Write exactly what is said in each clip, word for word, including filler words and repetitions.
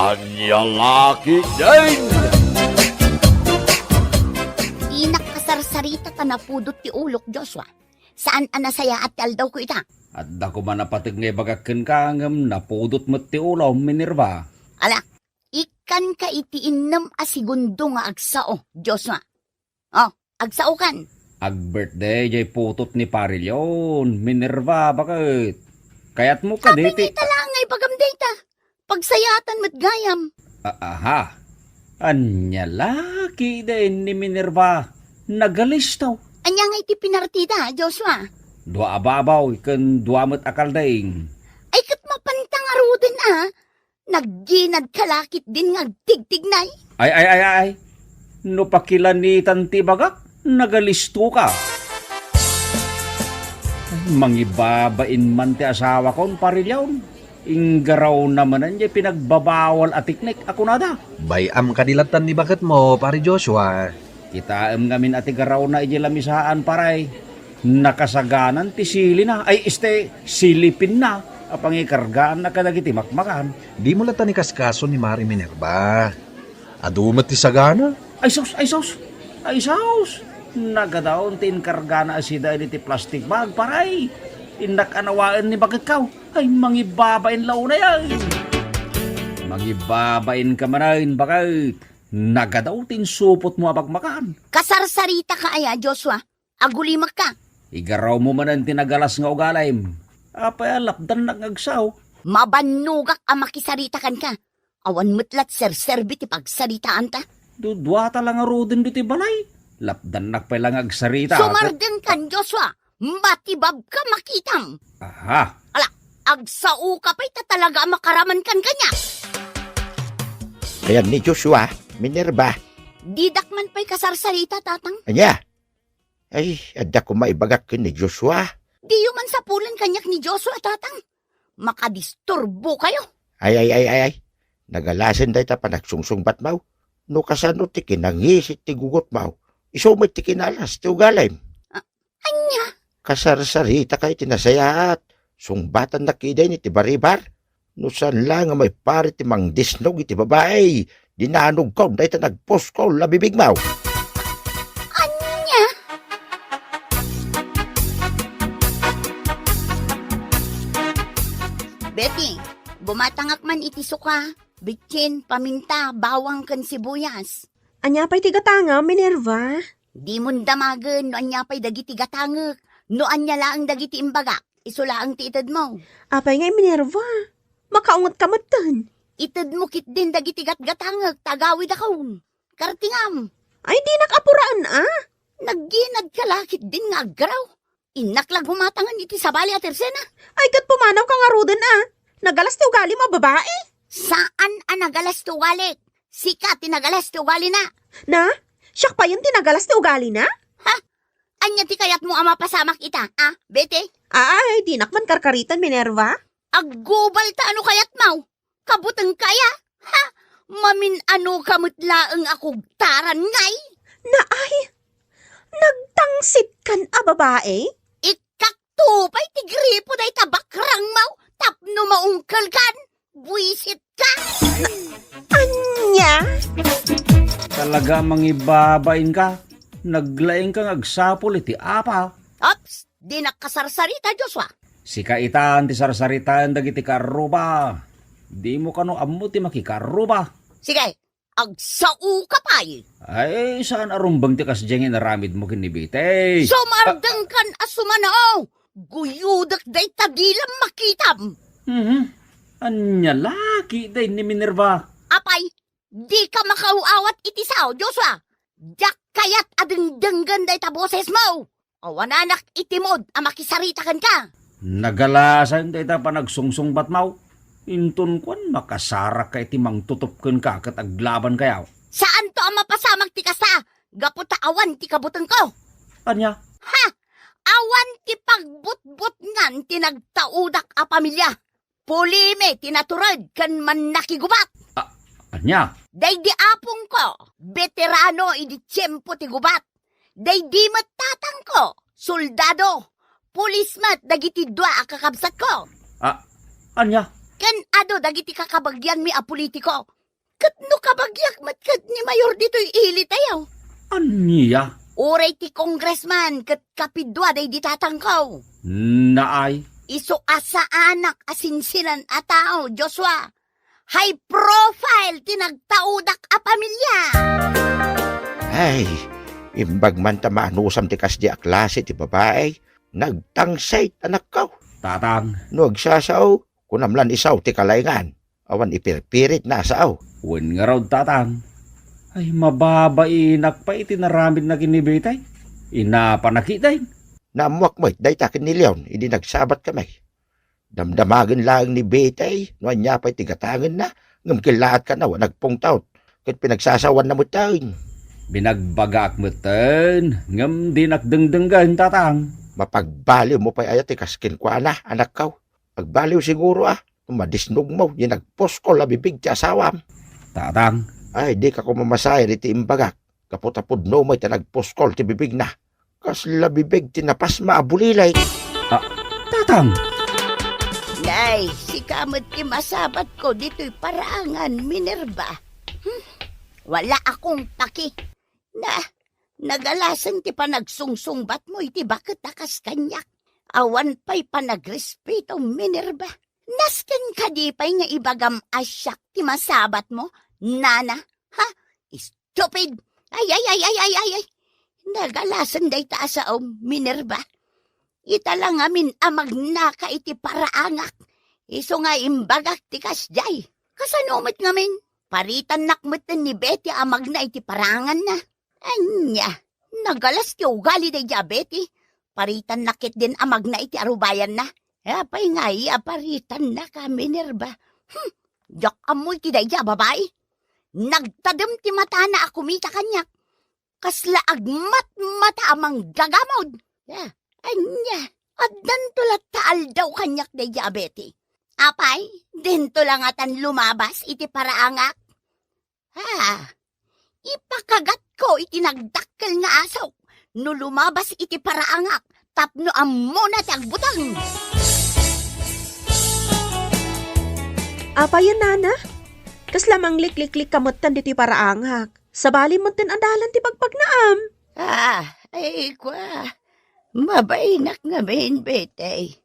Ania la ketdin? Dinak kasarsarita ta napudot ti ulok, Joshua. Saan a nasayaat ti aldawko ita? Adda koma napateg nga ibagak kenka, ngem napudot met ti ulom, Minerva. Ala, ikkanka iti innem a segundo nga agsao, Joshua. Oh, agsaokan. Ag-birthday jay putot ni Pari Leon, Minerva, baket. Kayatmo kadi ti— Apay nga ita laeng nga ibagam dayta? Pagsayaatan met gayam. A-, aha. Ania la ketdin ni Minerva? Nagalisto. Ania nga iti pinartida, Joshua? Dua a babaw ken dua met a kalding. Ay, ket mapanta ngaruden a. Nagginadka la ketdin nga agtigtignay? Ay, ay, ay, ay. No pakilanitan ti ibagak, nagalistoka. Mangibabain man ti asawakon, Pari Leon. Inggarawna manen jay pinagbabawal a teknik a kunada. Bay-am kadi lattan ni baketmo, Pari Joshua. Kitaem ngamin a ti garawna idiay lamisaan, paray. Nakasaganan ti silina. Ay, este, silipinna a pangikargaanna kadagiti makmakan. Dimo latta ni kaskaso ni Mari Minerva. Adu met ti sagana. Ay sus, ay sus, ay sus! Nagadaw ti inkargana a sida iti plastic bag, paray. Innak a nawaen ni baketko. Ay, mangibabain la unay, ay. Mangibabainka manen, baket. Nagadaw ti insupotmo a makmakan. Kasarsarita ka aya, Joshua? Agulimekka. Igarawmo manen ti nagalas nga ugalim. Apay a lapdannak nga agsao? Mabannogak a makisarita kenka. Awan met la ti serserbi ti pagsaritaanta. Duduata la ngaruden ditoy balay. Lapdannak pay la nga agsarita. Sumardengkan, Joshua. Matibabka makitam. Aha. Ala, agsaoka pay ta talaga a makaramankan kaniak. Ayan ni Joshua, Minerva. Didak man pay kasarsarita, Tatang. Ania? Ay, adda koma ibagak ken ni Joshua. Diyo man sapulen kaniak ni Joshua, Tatang. Makadisturbo kayo. Ay, ay, ay, ay, ay. Nagalasen dayta panagsungsungbatmaw. No kasano ti kinangisit ti gugotmaw, isu met ti kinalas ti ugalim. A-, ania? Kasarsarita kay ti nasayaat. Sungbatannak idayni ti baribar. No saan la nga maipari ti mangdisnog iti babai, dinanogko dayta nagpuskol a bibigmaw. Ania? Betty, gumatangak man iti suka, bitsin, paminta, bawang, ken sibuyas. Ania pay ti gatangam, Minerva? Dimon damagen no ania pay dagiti gatangek, no ania laeng dagiti imbagak. Isu laeng ti itedmo. Apay ngay, Minerva? Makaungetka metten. Itedmo ketdin dagiti gatgatangek ta agawidakon. Kartingam. Ay, dinak apuraen a. Nagginadka la ketdin nga aggaraw. Innak la gumatangen iti sabali a tersena. Ay, ket pumanawka ngaruden a. Nagalas ti ugalim a babai. Saan a nagalas ti ugalik. Sika ti nagalas ti ugalina. Na? Siak payen ti nagalas ti ugalina? Ha? Ania ti kayatmo a mapasamak ita, a, Betty? Ay, dinak man karkaritan, Minerva. Aggubalta no kayatmo. Kabutengka aya? Ha? Mamin-anoka met laeng a kugtaran ngay? Na ay, nagtangsitkan a babai? Ikkakto pay ti gripo dayta bakrangmo tapno maungkelkan. Buisit ka! Ania? Talaga mangibabain ka? Naglaing ka nga agsapul iti apa? Ops! Dinak kasarsarita, Joshua. Sika itan ti sarsaritaen dagiti kaarruba. Dimo kano ammo ti makikaarruba. Sige, agsaoka pay. Ay, saan a rumbeng ti kasdiay nga inaramidmo ken ni Betty. Sumardengkan a sumano! Guyodek dayta dilam makitam. Mhm. Ania la ketdin ni Minerva? Apay, dika makaaw-awat iti sao, Joshua. Diak kayat a dengdenggen dayta bosesmo. Awananak iti mood a makisarita kenka. Nagalasen dayta panagsungsungbatmo. Inton kuan, makasarakka iti mangtutop kenka ket aglabankayo. Saanto a mapasamak ti kasta, gapu ta awan ti kabutengko. Ania? Ha! Awan ti pagbutbutngan ti nagtaudak a pamilia. Pulimi ti natured ken mannakigubat. A-, ania? Daydi apongko, beterano idi tiempo ti gubat. Daydi met tatangko, soldado. Pulis met dagiti dua a kakabsatko. A-, ania? ken adu dagiti kakabagianmi a politiko. Ket no kabagiak met ket ni Mayor ditoy ili tayo. Ania? Uray ti congressman ket kapidua daydi tatangko. Naay. Isu a saanak a sinsinan a tao, Joshua. High profile ti nagtaudak a pamilia. Ay, imbag man ta maanusam ti kasdi a klase ti babai. Nagtangsay, anakko. Tatang. No agsasao, kunam lan isao ti kalaengan. Awan ipirpirit na a sao. Wen ngarud, Tatang. Ay, mababainak pay iti naramidna ken ni Betty. Inapana ketdin. Naammoak met dayta ken ni Leon idi nagsabatkami. Damdamagen laeng ni Betty no ania pay ti gatangenna, ngem kellaat kano a nagpungtot ket pinagsasawanna metten. Binagbagaak metten, ngem dinak dengdenggen, Tatang. Mapagbaliwmo pay aya ti kas kenkuana, anakko? Agbaliw siguro a no madisnogmo diay nagpuskol a bibig ti asawam. Tatang. Ay, dika koma masair iti imbagak, gapu ta pudno met a nagpuskol ti bibigna. Kasla bibig ti napasma a bulilit. Ah, Tatang! Nay, sika met ti masabatko ditoy paraangan, Minerva. Hmm? Wala akong paki. Na, nagalasen ti panagsungsungbatmo iti baket a kas kaniak. Awan pay panagrespeto, Minerva. Nasken kadi pay nga ibagam a siak ti masabatmo, nana? Ha? Stupid! Ay, ay, ay, ay, ay, ay, ay! Nagalasen dayta a saom, Minerva. Ita la ngamin a magnaka iti paraangak. Isu nga imbagak ti kasdiay. Kasano met ngamin? Paritannak metten ni Betty a magna iti paraanganna. Ania, nagalas ti ugali daydi a Betty. Paritannak ketdin a magna iti arubayanna. Apay ngay a paritannaka, Minerva? Hmm, diak ammo iti daydi a babai. Nagtadem ti matana a kumita kaniak. Kasla agmatmata a manggagamod. Ah, ania, addanto latta aldaw kaniak daydi a Betty. Apay, dinto la ngatan lumabas iti paraangak? Ha? Ipakagatko iti nagdakkel nga asok no lumabas iti paraangak tapno ammona ti agbuteng. Apayen, nana? Kasla manglikliklik ka metten ditoy paraangak. Sabali metten a dalan ti pagpagnaam. Ah, ay, kua. Mabainak ngamin, Betty.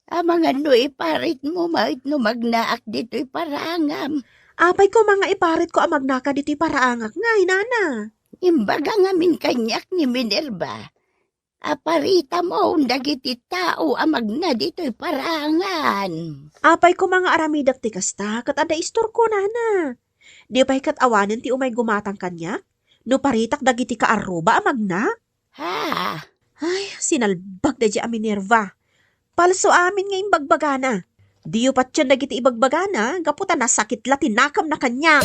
Amangan no iparitmo met no magnaak ditoy paraangam. Apay koma nga iparitko a magnaka ditoy paraangak ngay, nana? Imbaga ngamin kaniak ni Minerva a paritam dagiti tao a magna ditoy paraangan. Apay koma nga aramidek ti kasta, ket adda istorko, nana. Di pay ket awanen ti umay gumatang kaniak? No paritak dagiti kaarruba a magna? Ha? Ay, sinalbag daydi a Minerva. Palso amin nga imbagbagana. Diyo patien dagiti ibagbagana, gapu ta nasakit la ti nakemna kaniak.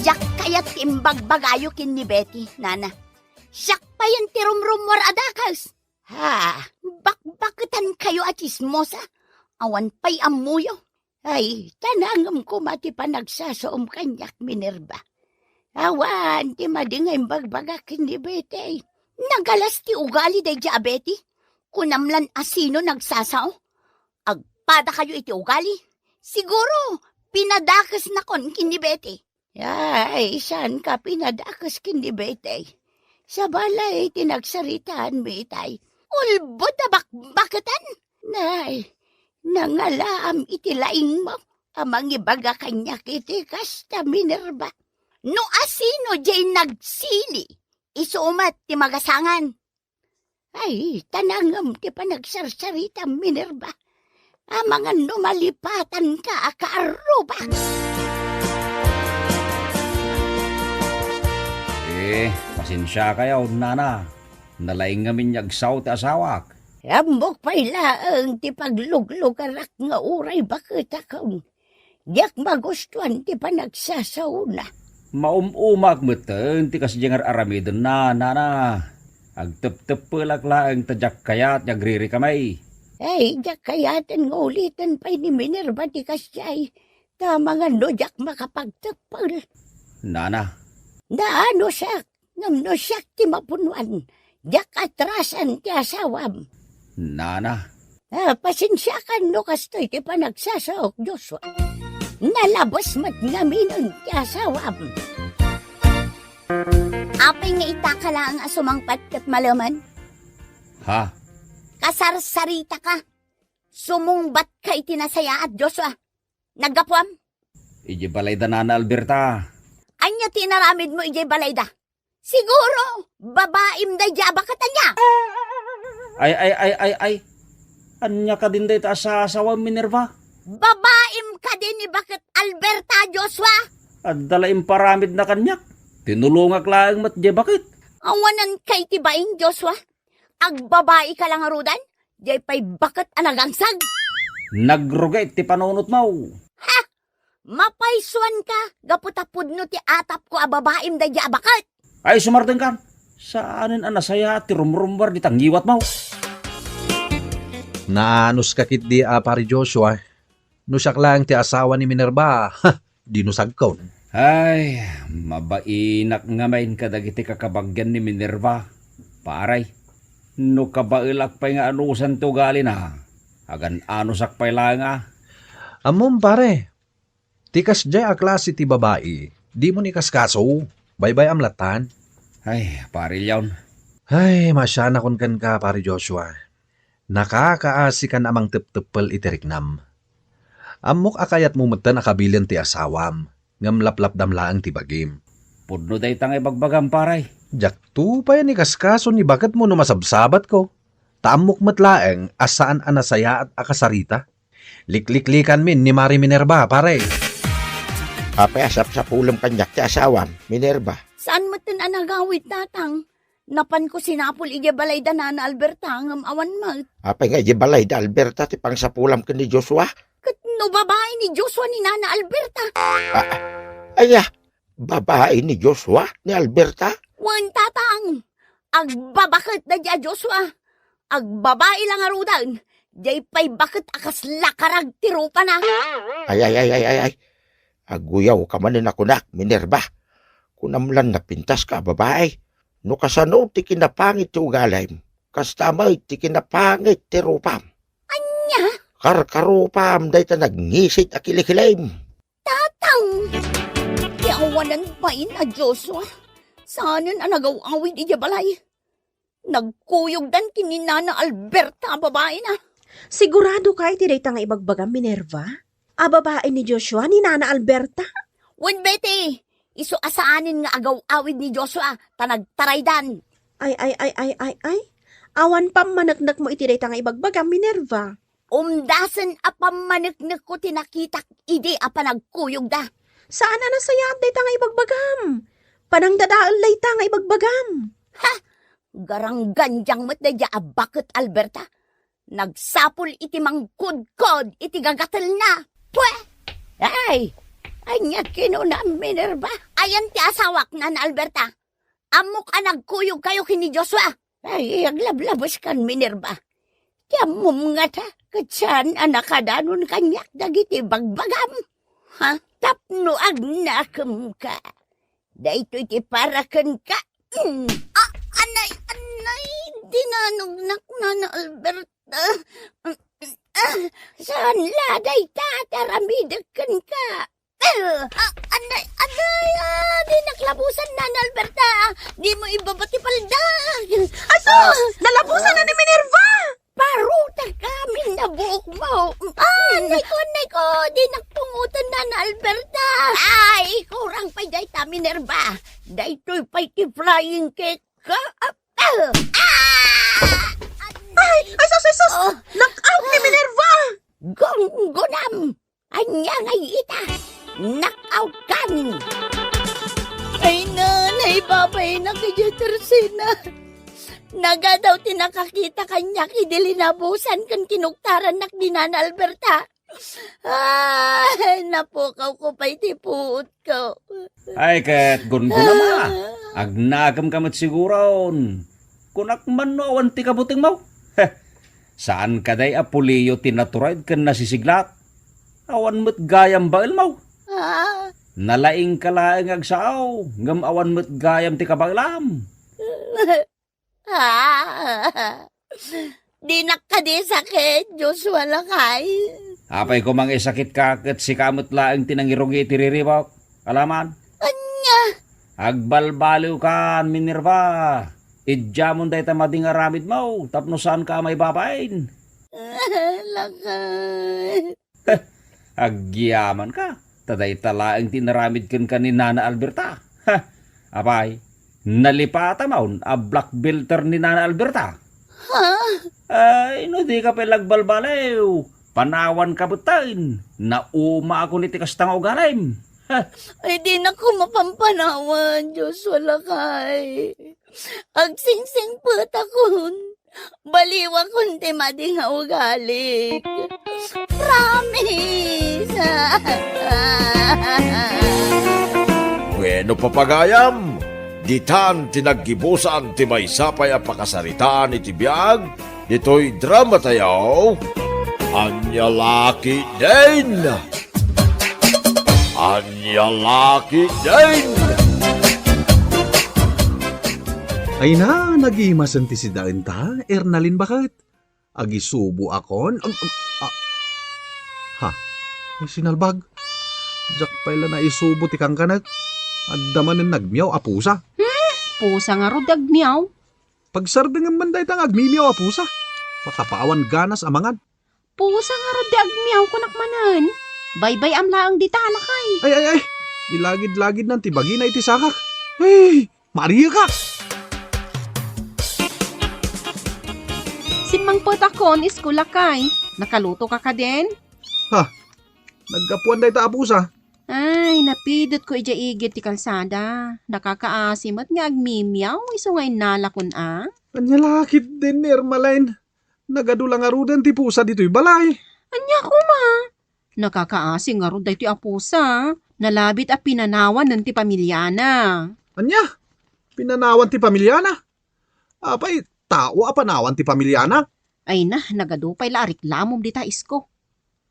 Diak kayat ti imbagbagayo ken ni Betty, nana. Siak payen ti rumrummuar a dakes. Ha, bakbaketankayo a tsismosa. Awan pay ammoyo. Ay, ta nangem koma ti panagsasaom kaniak, Minerva. Awan ti madi nga imbagbagak ken ni Betty. Nagalas ti ugali daydi a Betty. Kunam lan a sino nagsasao. Agpadakayo iti ugali. Siguro, pinadakesnakon ken ni Betty. Ay, saanka pinadakes ken ni Betty? Sabali ti nagsaritaanmi itay. Ulbod a bakbaketan? Nay, nangalaam iti laingmo a mangibaga kaniak iti kasta, Minerva. No asino diay nagsili, isu met ti magasangan. Ay, ta nangem ti panagsarsaritam, Minerva. Amangan no malipatanka a kaarrubak. Eh, pasensiakayo, nana. Nalaing ngamin nga agsao ti asawak. Ammok pay laeng ti pagluglugarak nga uray baketakon. Diak magustuan ti panagsasaona. Maum-umaak metten ti kasdiay nga ar-aramidenna, nana. Agtepteppelak laeng ta diak kayat nga agririkami. Ay, diak kayaten nga uliten pay ni Minerva ti kasdiay, ta amangan no diak makapagteppel. Nana. Naano siak, ngem no siak ti mapunuan, diak atrasan ti asawam. Nana. Ah, pasensiakan no kastoy ti panagsasaok, Joshua. Nalabes met ngaminen ti asawam. Apay nga itaka laeng a sumangpet ket malemen? Ha? Kasarsaritaka. Sumungbatka iti nasayaat, Joshua. Naggapuam? Idiay balayda Nana Alberta. Ania ti inaramidmo idiay balayda? Siguro, babaim daydiay a baket, ania? Ay, ay, ay, ay, ay. Ania kadin dayta a sasawam, Minerva? Babaim kadi ni baket Alberta, Joshua? Adda la imparamidna kaniak. Tinulongak laeng met diay baket. Awanan kay ti bain, Joshua? Agbabaika la ngaruden, diay pay baket a nagangsag. Nagrugi ti panunotmo. Ha? Mapaysuanka gapu ta pudno ti atapko a babaim daydiay a baket. Ay, sumardengkan. Saanen a nasayaat ti rumrummuar dita ngiwatmo. Naanuska ketdi a Pari Joshua. No siak laeng ti asawa ni Minerva, ha, dinusagkon. Ay, mabainak ngamin kadagiti kakabagian ni Minerva, pare. No kabaelak pay nga anusan ti ugalina, agan-anusak pay laeng a. Ammom, pare, ti kasdiay a klase ti babai, dimo ni kaskaso, baybay-am lattan. Ay, pare Leon. Ay, maasianakon kenka, pare Joshua. Nakakaasikan a mangtepteppel iti riknam. Ammok a kayatmo metten a kabilen ti asawam, ngem laplapdam laeng ti bagim. Pudno dayta nga ibagbagam, pare. Diakto pay a nikaskaso ni baketmo no masabsabatko. Ta ammok met laeng a saan a nasayaat a kasarita. Likliklikanmin ni Mari Minerva, pare. Apay a sapsapulem kaniak ti asawam, Minerva? Saan metten a nagawid, tatang? Napanko sinapul idiay balayda Nana Alberta, ngem awan met. Apay nga idiay balayda Alberta ti pangsapulam ken ni Joshua? Ket no babai ni Joshua ni Nana Alberta? Ah, aya, babai ni Joshua ni Alberta? Wen, tatang. Agbabaket daydiay a Joshua. Agbabai la ngaruden, diay pay baket a kasla karag ti rupana. Ay, ay, ay, ay, ay, ay. Agguyawka manen a kunak, Minerva. Kunam lan napintaska a babai. No kasano ti kinapangit ti ugalim, kasta met ti kinapangit ti rupam. Ania? Karkarupam dayta nagngisit a kilikilim. Tatang! Ti awanan bain a Joshua, saanen a nagaw-awid idiay balay. Nagkuyogdan ken ni Nana Alberta a babaina. Siguradoka iti dayta nga ibagbagam, Minerva? A babai ni Joshua ni Nana Alberta? Wen, Betty, isu a saanen nga agaw-awid ni Joshua ta nagtaraydan. Ay, ay, ay, ay, ay, ay. Awan pammaneknekmo iti dayta nga ibagbagam, Minerva. Umdasen a pammaneknekko ti nakitak idi a panagkuyogda. Saan a nasayaat dayta nga ibagbagam. Panangdadael dayta nga ibagbagam. Ha? Garanggandiang met daydiay a baket Alberta. Nagsapul iti mangkudkod iti gagatelna. Pue! Ay! Ania kinunam, Minerva? Ayan ti asawak, Nana Alberta. Ammok a nagkuyogkayo ken ni Joshua. Ay, aglablabeskan, Minerva. Ti ammom ngata, ket saan a nakadanon kaniak dagiti bagbagam. Ha? Tapno agnakemka. Daytoy ti para kenka. Mm. Ah, anay, anay, dinanognak, Nana Alberta. Ah, saan la dayta ti aramidek kenka? Ah, anay, anay, ah, dinak labusan, Nana Alberta. Dimo ibaba ti paldak. Aso, ah, nalabusan na ni Minerva. Parutek amin a buokmo. Ah, anay ko, anay ko, dinak pungotan, Nana Alberta. Ay, kurang pay dayta, Minerva. Daytoy pay ti flying kick ka. Ah, ah, ah, ay, ay, sus, ay, sus! Oh. Knock out ni Minerva! Gunggunam! Ania ngay ita? Knock out kan! Ay, nanay, babay na kay Jetersina. Nagadaw ti nakakita kaniak idi linabusan ken kinuktarannak ni Nana Alberta. Ay, napukawko pay ti puotko. Ay, ket gungguna, ma. Agnakemka met siguron. Kunak man no awan ti kabutengmo. Heh, saan kadi a puliyo ti natured ken nasisiglat? Awan met gayam baelmo. Ah. Nalaingka laeng nga agsao, ngem awan met gayam ti kabaelam. Ah, Dinak kadi sakit, Joshua lakay. Apay koma nga isakitka ket sika met laeng ti nangirugi iti riribuk? Alaman? Ania? Agbalbaliwkan, Minerva. Idiamon dayta madi nga aramidmo tapno saanka a maibabain. Lakay. Agyamanka, ta dayta laeng ti inaramid kenka ni Nana Alberta. Ha! Apay, nalipatamon a black belter ni Nana Alberta? Ha? Ay, no dika pay agbalbaliw, panawanka metten. Naumaakon iti kasta nga ugalim. Ha! Ay, dinak koma pampanawan, Joshua lakay. Agsingsingpetakon. Baliwakon ti madi nga ugalik. Promise! Bueno, papagayam, ditan ti naggibusan ti maysa pay a pakasaritaan iti biag ditoy drama tayo. Ania la ketdin? Ania la ketdin? Ay na, nagimasen ti sidaenta, Ernalin baket. Agisuboakon. Ag-, ag-, a-, ha? Ay, sinalbag. Diak pay la naisubo ti kankanek. Adda manen nagmiaw a pusa. Hmm? Pusa ngarud ti agmiaw? Pagsardengem man dayta nga agmimiaw a pusa. Makapawan ganas a mangan. Pusa ngarud ti agmiaw, kunak manen. Baybay-am laeng dita, lakay. Ay, ay, ay. Ilagid-lagidnan ti bagina iti sakak. Ay, mariyekak! Simmangpetakon, isko lakay. Nakalutoka kadin? Ha? Naggapuan dayta a pusa? Ay, napidutko idiay igid ti kalsada. Nakakaasi met nga agmimiaw, isu nga innalakon a. Ania la ketdin, Ermalin? Nagadu la ngaruden ti pusa ditoy balay. Ania koma? Nakakaasi ngarud daytoy a pusa. Nalabit a pinanawanen ti pamiliana. Ania? Pinanawan ti pamilyana? Apay, tao a panawan ti pamilyana? Ay na, nagadu pay la a reklamom dita, isko.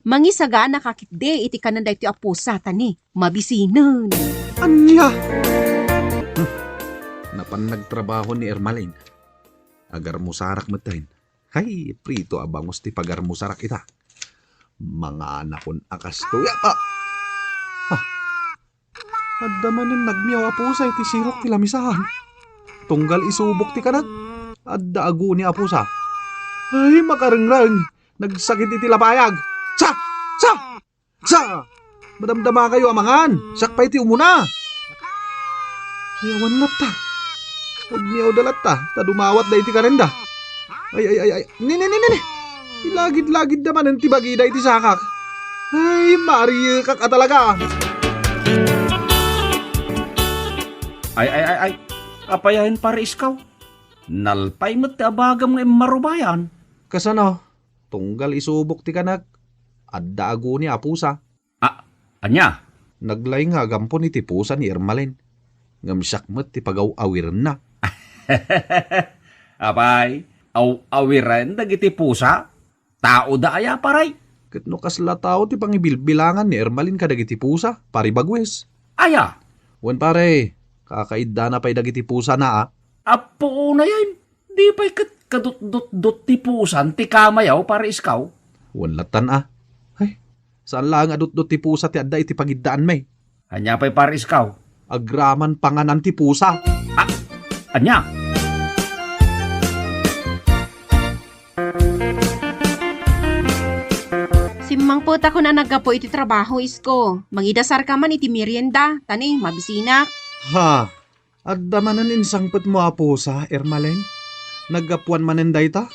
Mangisaganaka ketdi iti kanen daytoy a pusa, ta ni, mabisinen. Ania? Hmm. Napan nagtrabaho ni Ermalin. Agarmusarak metten. Hay, prito a bangus ti pagarmusarak ita. Manganakon a kastoy. Ah! Ah! Adda manen nagmiaw a pusa iti sirok ti lamisaan. Tunggal isubok ti kanek, adda aguni a pusa. Ay, makarengreng! Nagsakit iti labayag! Sa! Sa! Sa! Madamdamakayo a mangan! Siak pay ti umuna! Ay, awan latta. Agmiawda latta, ta dumawatda iti kanenda. Ay, ay, ay, ay. Ni, ni, ni, ni, ni. Ilagid-lagidda manen ti bagida iti sakak. Ay, mariyekak a talaga. Ay, ay, ay, ay. Apayayen, Pare Iskaw? Nalpay met ti abagam nga immarubayan. Kasano? Tunggal isubok ti kanek, adda aguni a pusa. A-, ania? Naglay nga agampon iti pusa ni Ermalin. Ngem siak met ti pagaw-awirenna. Apay, aw-awiren dagiti pusa? Taoda aya, pare? Ket no kasla tao ti pangibilbilangan ni Ermalin kadagiti pusa, Pare Bagues. Aya? Wen, pare, kakaiddana pay dagiti pusana, a. Apo unayen, di pay ket kadutdutdot ti pusan ti kamayaw, Pare Iskaw? Wen lattan, a. Ay, saan laeng a dutdot ti pusa ti adda iti pagiddaanmi. Ania pay, Pare Iskaw? Agraman panganan ti pusa. A-, ania? Simmangpetakon a naggapu iti trabaho, isko. Mangidasarka man iti merienda, ta ni, mabisinak. Ha? Adda manen insangpetmo a pusa, Ermalen? Naggapuan manen dayta?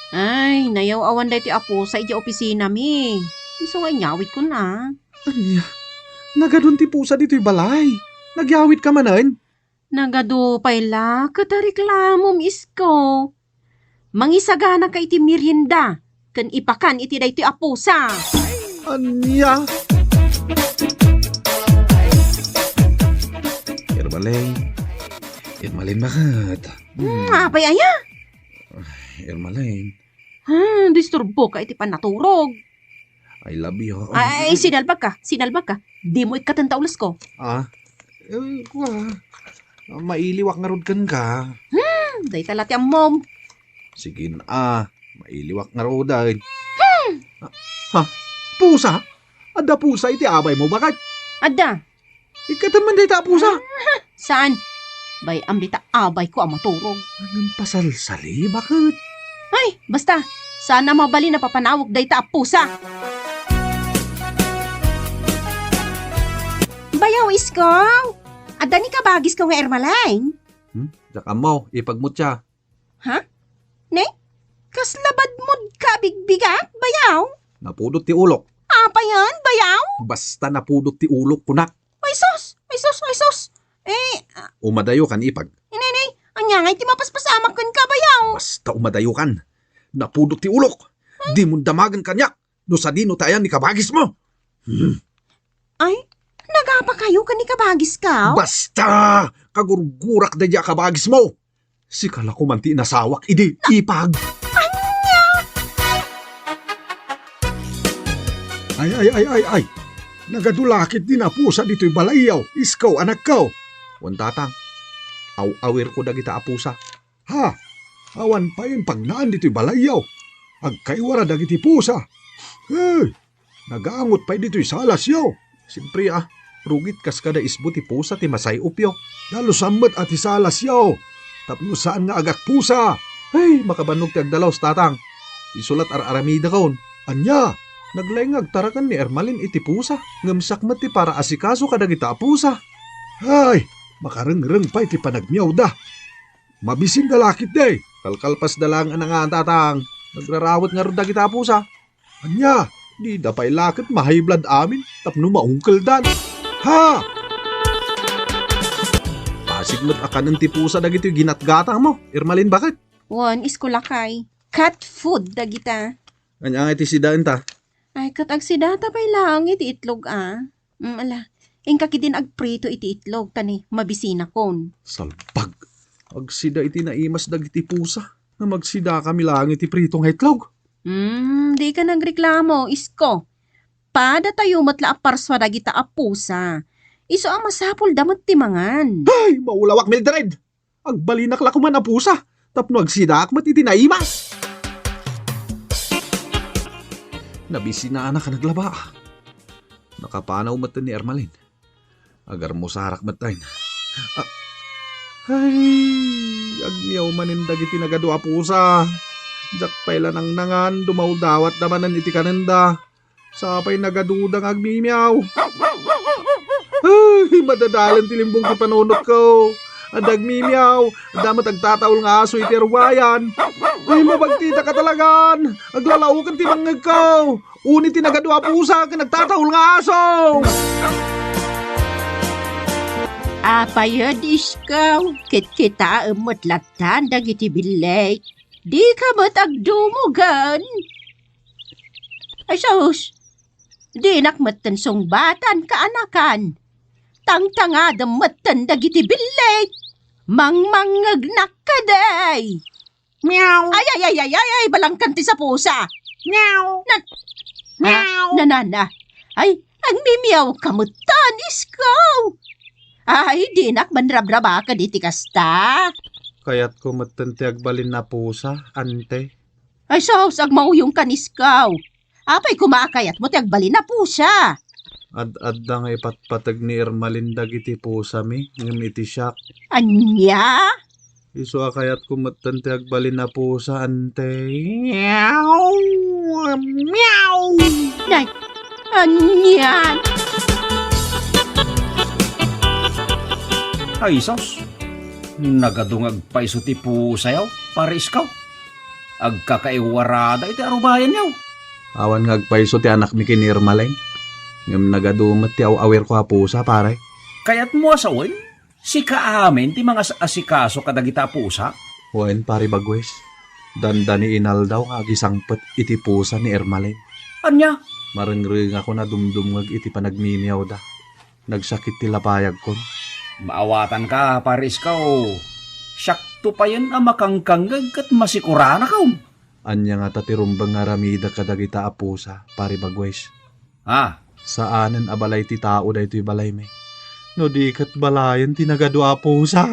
Ay, nayaw-awan daytoy a pusa idiay opisinami. Isu nga inyawidkon a. Ania? Nagadun ti pusa ditoy balay. Nagyawidka manen? Nagadu pay la, ket reklamom, isko. Mangisaganaka iti merienda ken ipakan iti daytoy a pusa. Ania? Ermalen. Ermalen, bakit? Hmm, apay aya? Ermalen. Ha, disturboka iti pannaturog. I love you. Ay, sinalbagka, sinalbagka. Dimo ikkaten ta ulesko. Ah? Eh, kua. Mailiwak ngarud kenka. Hmm, dayta la ti ammom. Sige, a. Mailiwak ngaruden. Hmm! Ha? Pusa? Adda pusa iti abaymo, baket? Adda. Ikkatem man dayta a pusa. Ah, saan? Bay-am dita abayko a maturog. Ngem pasalsali, baket? Ay, basta. Saan a mabalin a papanawek dayta a pusa. Bayaw, Isko! Adda ni kabagisko nga Ermaline? Hmm? Diak ammo, ipagmutya. Ha? Ne? Kasla badmod ka bigbigak, bayaw? Napudot ti ulok. Apayen, bayaw? Basta napudot ti ulok, kunak. Ay sus! Ay sus! Ay sus! Eh, ah, umadayo kan ipag. Inay, inay, ania ngay ti mapaspasamak kenka, bayaw? Basta umadayo kan. Napudot ti ulok. Ay. Dimon damagen kaniak. No sadino ti ayan ni kabagismo. Hmm. Ay, nagapakayo ken ni kabagisko? Basta! Kagurgurak daydi a kabagismo. Sika la koman ti inasawak idi ipag. Ania? Ay, ay, ay, ay, ay. Nagadu la ketdin a pusa ditoy balayyo, Isko, anakko. Wen, tatang. Aw-awirko dagita a pusa. Ha? Awan pay pagnaan ditoy balayyo. Agkaiwara dagiti pusa. Hey! Nagangot pay ditoy salasyo. Siempre, ah, rugit kas kada isbo ti pusa ti masay-opyo. Dalusan met a ti salasyo. Tapno saan nga agakpusa. Hey, makabannog ti agdalus, tatang. Isu la ti ar-aramidakon. Ania? Naglaing nga agtaraken ni Ermalin iti pusa. Ngem siak met ti paraasikaso kadagita a pusa. Ay, makarengreng pay ti panagmiawda. Mabisinda la ketdi. Kalkalpasda laeng a nangan, tatang. Nagrarawet ngarud dagita a pusa. Ania, dida pay la ket ma-high blood amin tapno maungkeldan. Ha! Pasig met a kanen ti pusa dagitoy ginatgatangmo, Ermalin, baket? Wen, Isko lakay. Cat food dagita. Ania ngay ti sidaenta? Ay, ket agsidata pay laeng iti itlog, a. Mm, ala. Inka ketdin agprito iti itlog, ta ni mabisinakon. Salbag. Agsida iti naimas dagiti pusa. Nga magsidakami laeng iti prito nga itlog. Mm, dika nagreklamo, Isko. Padatayo met la a parsua dagita a pusa. Isu a masapulda met ti mangan. Ay, maulawak, Mildred! Agbalinak la koman a pusa, tapno agsidaak met iti naimas. Nabisinanak a naglaba. Nakapanaw met ni Ermalin. Agarmusarak met tayen. A-, ay, agmiaw manen dagiti nagadu a pusa. Diak pay la nangnangan, dumawdawatda manen iti kanenda. Sapay nagaduda nga agmimiaw. Ay, madadalen ti limbong ti panunotko. Adda agmimiaw, adda met agtataul nga aso iti aruayan. Ay, mabagtitaka talagan. Aglalaoken ti mangngegko. Uni ti nagadu a pusa ken agtataul nga aso. Apay, Isko, kitkitaem met lattan dagiti billeg. Dika met agdumugen. Ay sus, dinak metten sungbatan, kaanakan. Tangtangadem metten dagiti billeg. Mangmangngegnak kadi. Meow. Ay, ay, ay, ay, ay, ay, balangkan ti sapusa. Meow. Na-, Meow. Nanana. Ay, agmimiaw ka metten, Isko. Ay, dinak manrabraba kaditi kasta. Kayatko metten ti agbalin a pusa, ante. Ay sus, agmauyongkan, Isko. Apay koma a kayatmo ti agbalin a pusa? Ad-adda nga ipatpateg ni Ermalin dagiti pusami, ngem iti siak. Ania? Isu a kayatko metten ti agbalin a pusa, ante. Meow! Meow! Nay, ania? Ay sus, nagadu nga agpayso ti pusayo, Pare Isko. Agkakaiwarada iti arubayanyo. Awan nga agpayso ti anakmi ken ni Ermalin. Ngem nagadu met ti aw-awirko a pusa, pare. Kayatmo a sawen, sika amin ti mangas-asikaso kadagita a pusa? Wen, Pare Bagwes. Dandani inaldaw nga agisangpet iti pusa ni Ermalin. Ania? Marengrengakon a dumdumngeg iti panagmimiawda. Nagsakit ti lapayagkon. Maawatanka, Pare Isko. Siakto payen a makangkangngeg ket masikuranakon. Ania ngata ti rumbeng nga aramidek kadagita a pusa, Pare Bagwes? Ah. Saanen a balay ti tao daytoy balaymi. No di ket balayen ti nagadu a pusa.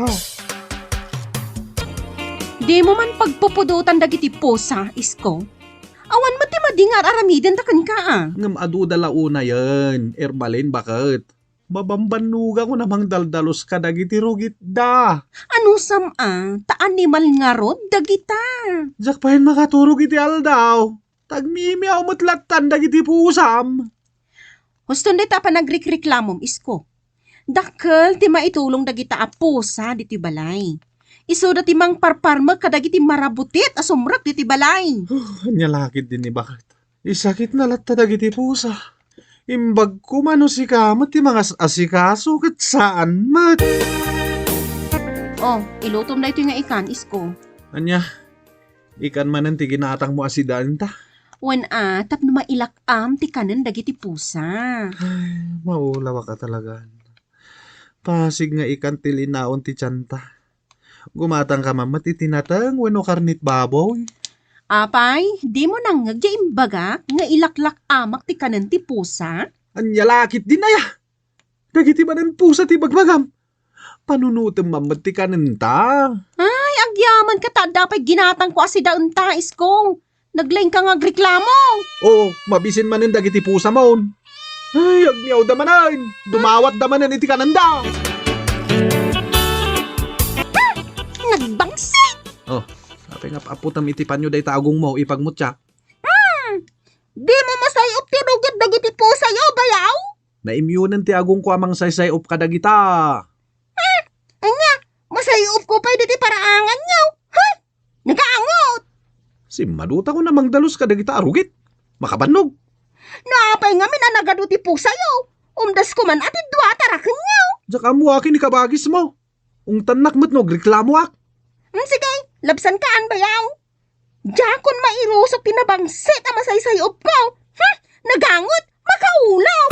Dimo man pagpupudotan dagiti pusa, Isko. Awan met ti madi nga ar-aramidenta kenka, a. Ngem aduda la unayen, Ermalin, baket. Mabambannogak no mangdaldalus kadagiti rugitda. Anusam a, ta animal ngarud dagita. Diak pay makaturog iti aldaw. Tagmimiaw met lattan dagiti pusam. Huston dayta a panagrikreklamom, Isko. Dakkel ti maitulong dagita a pusa ditoy balay. Isuda ti mangparparmek kadagiti marabutit a sumrek ditoy balay. Ania la ketdin ni baket. Isakitna latta dagiti pusa. Imbag koma no sika met ti mangas-asikaso ket saan met. Oh, ilutom daytoy nga ikan, Isko. Ania? Ikan manen ti ginatangmo a sidaenta? Wen a, tapno mailak-am ti kanen dagiti pusa. Ay, maulawak a talagan. Pasig nga ikan ti linaon ti tianta. Gumatangka man met iti nateng wenno karnit baboy. Apay, dimo nangngeg ti imbagak nga ilaklak-amak ti kanen ti pusa? Ania la ketdin aya? Dagiti manen pusa ti ibagbagam. Panunotem man met ti kanenta. Ay, agyamankata, adda pay ginatangko a sidaenta, Isko. Naglaingka nga agreklamo. Oo, mabisin manen dagiti pusamon. Ay, agmiawda manen. Dumawatda manen iti kanenda. Nagbangsit! Oh, apay nga ap-aputem iti panyo dayta agongmo, ipagmutya. Hmm, dimo masay-op ti rugit dagiti pusayo, bayaw? Naimyonen ti agongko a mangsaysay-op kadagita. Hmm, ania, masay-opko pay diti paraanganyo? Huh? Nagaangot! Simmaduta ko a mangdalus kadagita a rugit. Makabannog. No apay ngamin a nagadu ti pusayo, umdasko man a ti dua a tarakenyo. Diak ammo akin ikabagismo. Ungtannak met no agreklamoak. Hmm, sige, labsankaan, bayaw. Diakon mairusok ti nabangsit a masaysay-opko. Hmm, nagangot, makaulaw!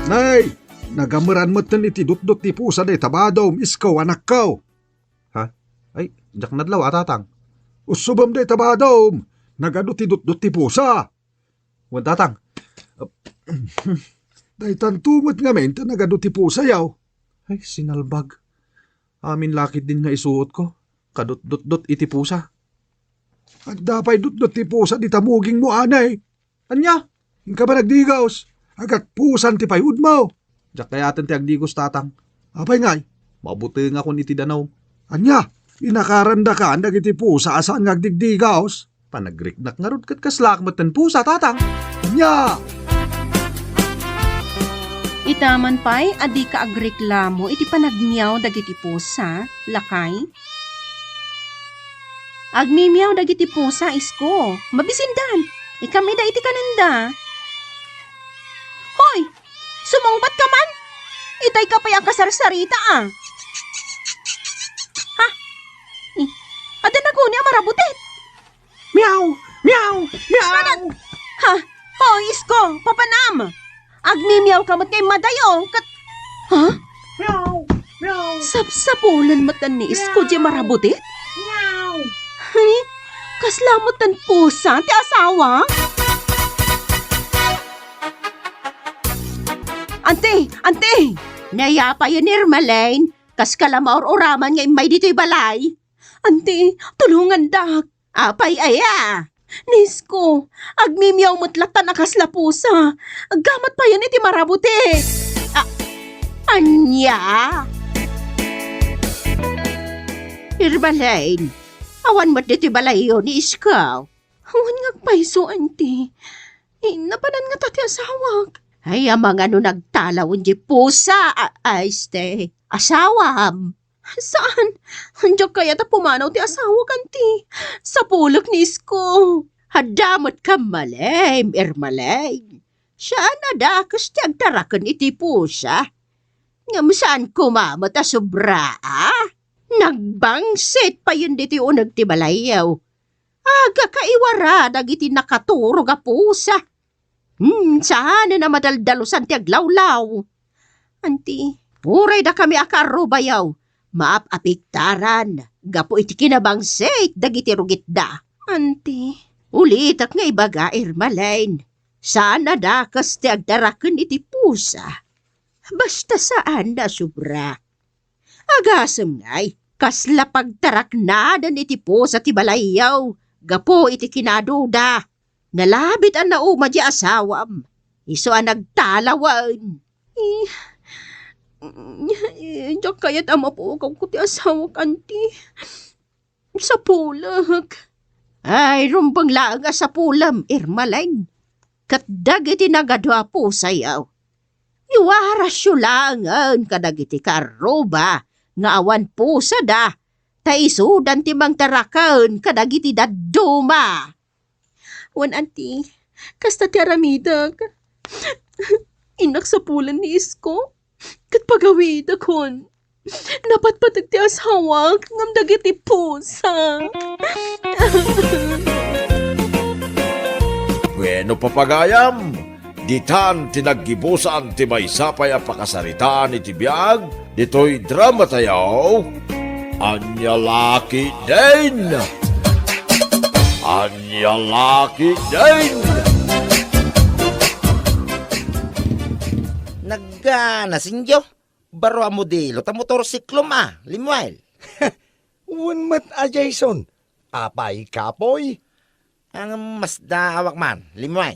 Nay, nagameran metten iti dutdot ti pusa dayta badom, Isko, anakko. Ha? Ay, diak nadlaw a, tatang. Ussubem dayta badom, nagadu ti dutdot ti pusa. Wen, tatang. Daytanto met ngamin ta nagadu ti pusayo. Ay, sinalbag. Amin la ketdin nga isuotko. Kadutdutdot iti pusa. Adda pay dutdot ti pusa dita mugingmo, anay. Ania? Inka man agdigos. Agatpusan ti payudmo. Diak kayaten ti agdigos, tatang. Apay ngay? Mabutengakon iti danum. Ania? Inakarandaka dagiti pusa a saan nga agdigdigos? Panagriknak ngarud ket kaslaak metten pusa, tatang. Ania? Ita man pay a dika agreklamo iti panagmiaw dagiti pusa, lakay? Agmimiaw dagiti pusa, Isko. Mabisindan. Ikam ida iti kanenda. Hoy! Sumungbat ka man? Itay ka pay a kasarsarita, a. Ha? Eh, adda naguni a marabutit? Miau! Miau! Miau! Ha? Hoy, Isko, papanam! Agmimiaw ka met nga immadayo, ket, ha? Miau! Miau! Sapsapulen met ni Isko diay marabutit? Miau! Ay, kasla met ti pusa ti asawa? Anti! Anti! Nayapayen, Irma Lane. Kaska la maur-uraman nga immay ditoy balay. Anti, tulongandak. Apay aya? Ni Isko, agmimiaw met lattan a kasla pusa. Aggamat payen iti marabutit. A-, ania? Irma Lane, awan met ditoy balayyo ni Isko. Awan nga agpayso, anti. Eh, napanan ngata ti asawak. Ay, amangan no nagtalawen diay pusa, a-, a, este, asawam. Saan? Diak kayat a pumanaw ti asawak, anti. Sapulek ni Isko. Adda met kammalem, Irma Lane. Saan a dakes ti agtaraken iti pusa. Ngem saan koma met a sobra, a? Nagbangsit payen ditoy uneg ti balayyo. Agkaiwara dagiti nakaturog a pusa. Hmm, saanen a madaldalusan ti aglawlaw. Anti, uray dakami a kaarrubayo, maap-apiktaran gapu iti kinabangsit dagiti rugitda. Anti, ulitek nga ibaga, Irma Lane, saan a dakes ti agtaraken iti pusa. Basta saan a sobra. Agasem ngay, Kasla pagtaraknaden iti pusa ti balayyo gapu iti kinaduda. Nalabit a nauma ti asawam, isu a nagtalawen. Eh, eh, diak kayat a mapukawko ti asawak, anti. Sapulek. Ay, rumbeng laeng a sapulem, Irmaleng. Ket dagiti nagadu a pusayo, iwarasyo laengen kadagiti karruba nga awan pusada, ta isudan ti mangtaraken kadagiti dadduma. Wen, anti, kasta ti aramidek. Innak sapulen ni Isko ket pagawidekon. Napatpateg ti asawak ngem dagiti pusa. Bueno, papagayam, ditan ti naggibusan ti maysa pay a pakasaritaan iti biag ditoy dramatayo, Ania La Ketdin! Ania La Ketdin! Nagganasenyo? Baro a modelo ta motorsiklo ma, Lemuel. Wen met a Jason. Apay, kapoy? Ngem masdaawak man, Lemuel.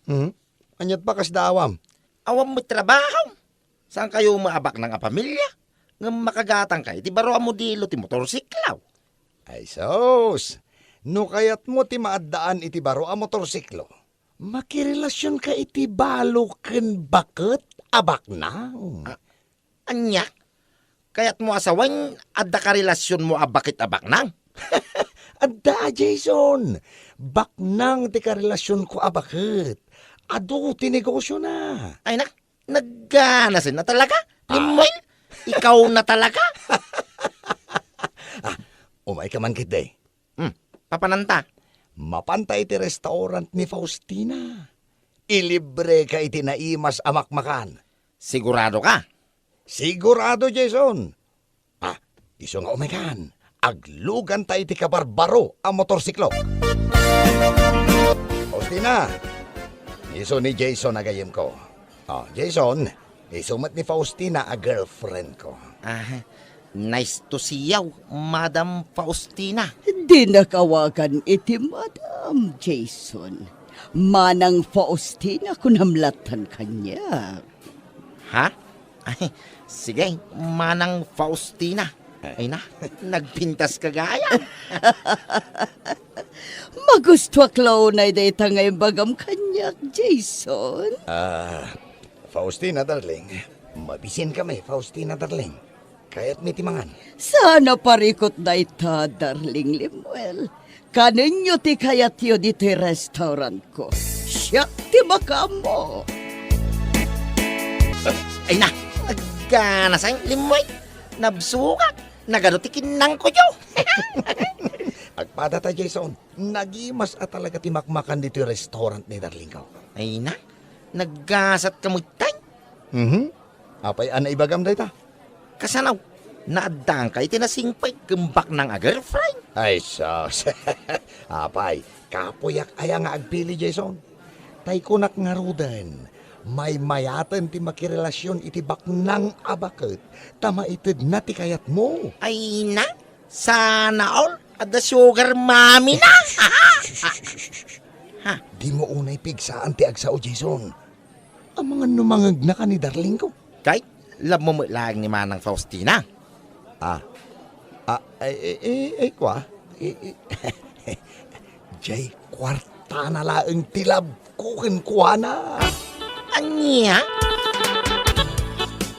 Hmm? Aniat pa kasdaawam? Awan met trabaho. Saankayo met a baknang a pamilia? Ngem makagatangka iti baro a modelo ti motorsiklo. Ay sus! No kayatmo ti maaddaan iti baro a motorsiklo, makirelasionka iti balo ken baket a baknang. Ah, ania? Kayatmo a sawen, adda karelasionmo a baket a baknang? Adda, Jason. Baknang ti karelasionko a baket. Adu ti negosiona. Ay na, nagganasen a talaga? Ah. Lemuel, ikaw na talaga? Ah, umayka man ketdi. Hmm, papananta? Mapanta iti restaurant ni Faustina. Ilibreka iti naimas a makmakan. Sigurado ka? Sigurado, Jason. Ah, isu nga umaykan, agluganta iti kabarbaro a motorsiklo. Faustina, isu ni Jason a gayyemko. Oh, Jason, isu met ni Faustina a girlfriendko. Ah, nice to see you, Madam Faustina. Dinak awagan iti Madam, Jason. Manang Faustina kunam lattan kaniak. Ha? Ay, sige, Manang Faustina. Ay na, nagpintas ka gayam. Magustuak la unay dayta nga imbagam kaniak, Jason. Ah, Faustina, darling. Mabisinkami, Faustina, darling. Kayatmi ti mangan. Saan a parikut dayta, darling Lemuel. Kanenyo ti kayatyo ditoy restaurantko. Siak ti makaammo. Ay na, nagganasen, Lemuel. Nabsogak. Nagadu ti kinnangkoyo. Agpadata, Jason. Nagimas a talaga ti makmakan ditoy restaurant ni darlingko. Ay na, naggasat ka met tay? Mhm. Apay a naibagam dayta? Kasano? Naaddaanka iti nasingpet ken baknang a girlfriend? Ay, sus. Apay, kapuyak aya nga agpili, Jason? Tay kunak ngaruden, maymayaten ti makirelasion iti baknang a baket ta maitedna ti kayatmo. Ay na, sana all, adda sugar mommy na. Ha? Dimo unay pigsaan ti agsao, Jason. Amangan no mangegnaka ni darlingko. Kay, love mo met laeng ni Manang Faustina. Ah, ah, ay, ay, ay, ay, kua? Ay, ay, jay kuartana laeng ti love ko kenkuana. Ania?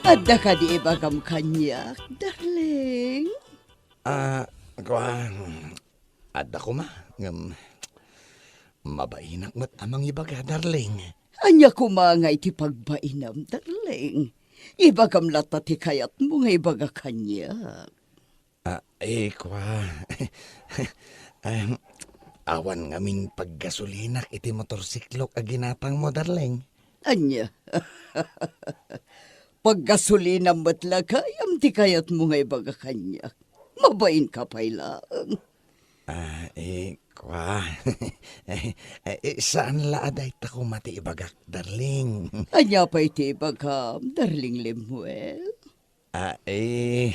Adda kadi ibagam kaniak, darling? Ah, kua, hmm, adda koma, ngem mabainak met a mangibaga, darling. Ania koma nga iti pagbainam, darling? Ibagam latta ti kayatmo nga ibaga kaniak. Ah, eh, kua. Em, awan ngamin paggasolinak iti motorsiklok a ginatangmo, darling. Ania? Paggasolinam met la gayam ti kayatmo nga ibaga kaniak. Mabainka pay laeng. Ah, eh, kua. Eh, eh, saan la a dayta koma ti ibagak, darling. Ania pay ti ibagam, darling Lemuel? Ah, eh,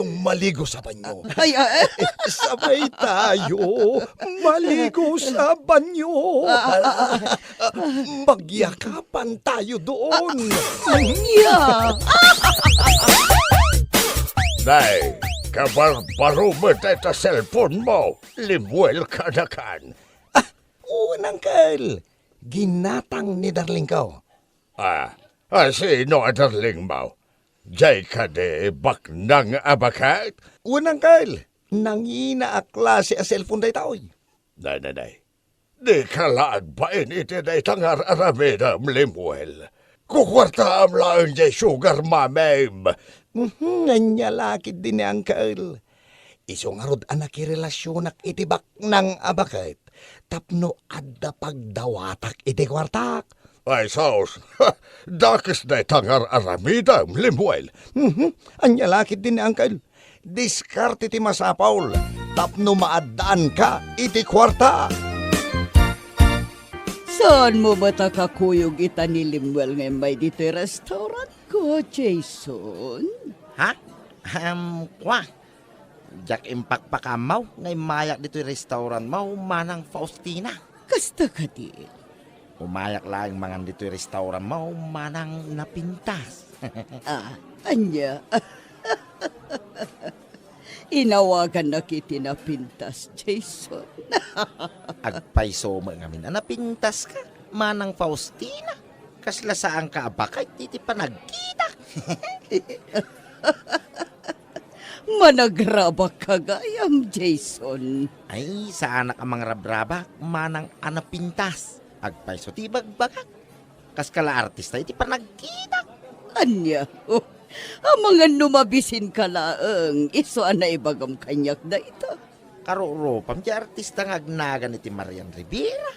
tayong maligo sa banyo. Ay, ah, eh. Sabay tayo maligo sa banyo. Ah, ah, ah. Magyakapan tayo doon. Ah, ah, yeah. Nay, kabarbaro met dayta cellphone mo, Lemuel Kanakan. Ah, wen, Uncle. Ginatang ni darling ko. Ah, ah, sino a darling mo? Jay kadi baknang a baket? Wen, Uncle. Nangina a klase a cellphone daytoy. Nay, nay, nay. Dika la agbain iti dayta nga ar-aramidem, Lemuel. Kukuartaam laeng jay sugar mamim. Mhm, ania la ketdi ni Uncle. Isu ngarud a nakirelasionak iti baknang a baket tapno adda pagdawatak iti kuartak. Ay, sus! Dakes dayta nga ar-aramidem, Lemuel. Mhm. Ania la ketdi ni Uncle? Diskarte ti masapul tapno maaddaanka iti kuarta. Saanmo met a kakuyog ita ni Lemuel nga immay ditoy restaurantko, Jason? Ha? Ahem, kua. Diak impakpakaammo nga immayak ditoy restaurantmo, Manang Faustina. Kasta kadi. Umayak laeng mangan ditoy restaurantmo, Manang Napintas. Ah, ania? Inawagannak iti napintas, Jason. Agpayso met ngamin a napintaska, Manang Faustina. Kasla saanka a baket iti panagkitak. Managrabakka gayam, Jason. Ay, saanak a mangrabrabak, Manang a napintas. Agpayso ti ibagbagak. Kaska la artista iti panagkitak. Ania? Oh, amangan no mabisinka laeng, isu a naibagam kaniak dayta. Karurupam ti artista nga agnagan iti Marian Rivera.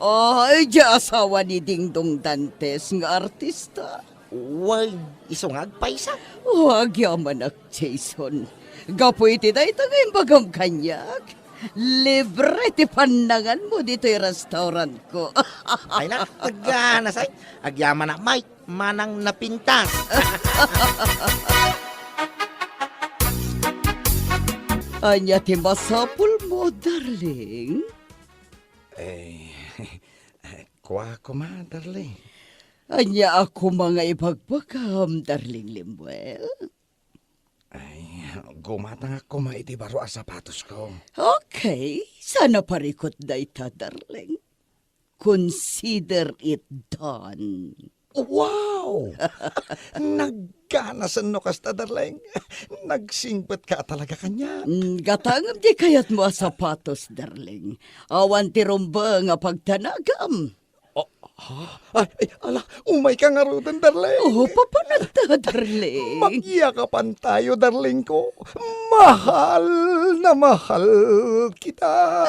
Ay, di asawa ni Dingdong Dantes nga artista. Wen, isu nga agpayso. Oh, agyamanak, Jason. Gapu iti dayta nga imbagam kaniak, libre ti pannanganmo ditoy restaurantko. Ay na, agana, say. Agyamanak, Mike, Manang Napintas. Ania ti masapulmo, darling? Eh, kua koma, darling. Ania a koma nga ibagbagam, darling Lemuel? Ay, gumatangak koma iti baro a sapatosko. Okay, saan a parikut dayta, darling. Consider it done. Wow! Nagganasen no kasta, darling. Nagsingpetka talaga kaniak. Mm, gatangem ti kayatmo a sapatos, darling. Awan ti rumbeng a pagtanagam. Oh, ha? Ay, ay, ala, umayka ngaruden, darling. Oh, papananta, darling. Magyakapan tayo, darling ko. Mahal na mahal kita.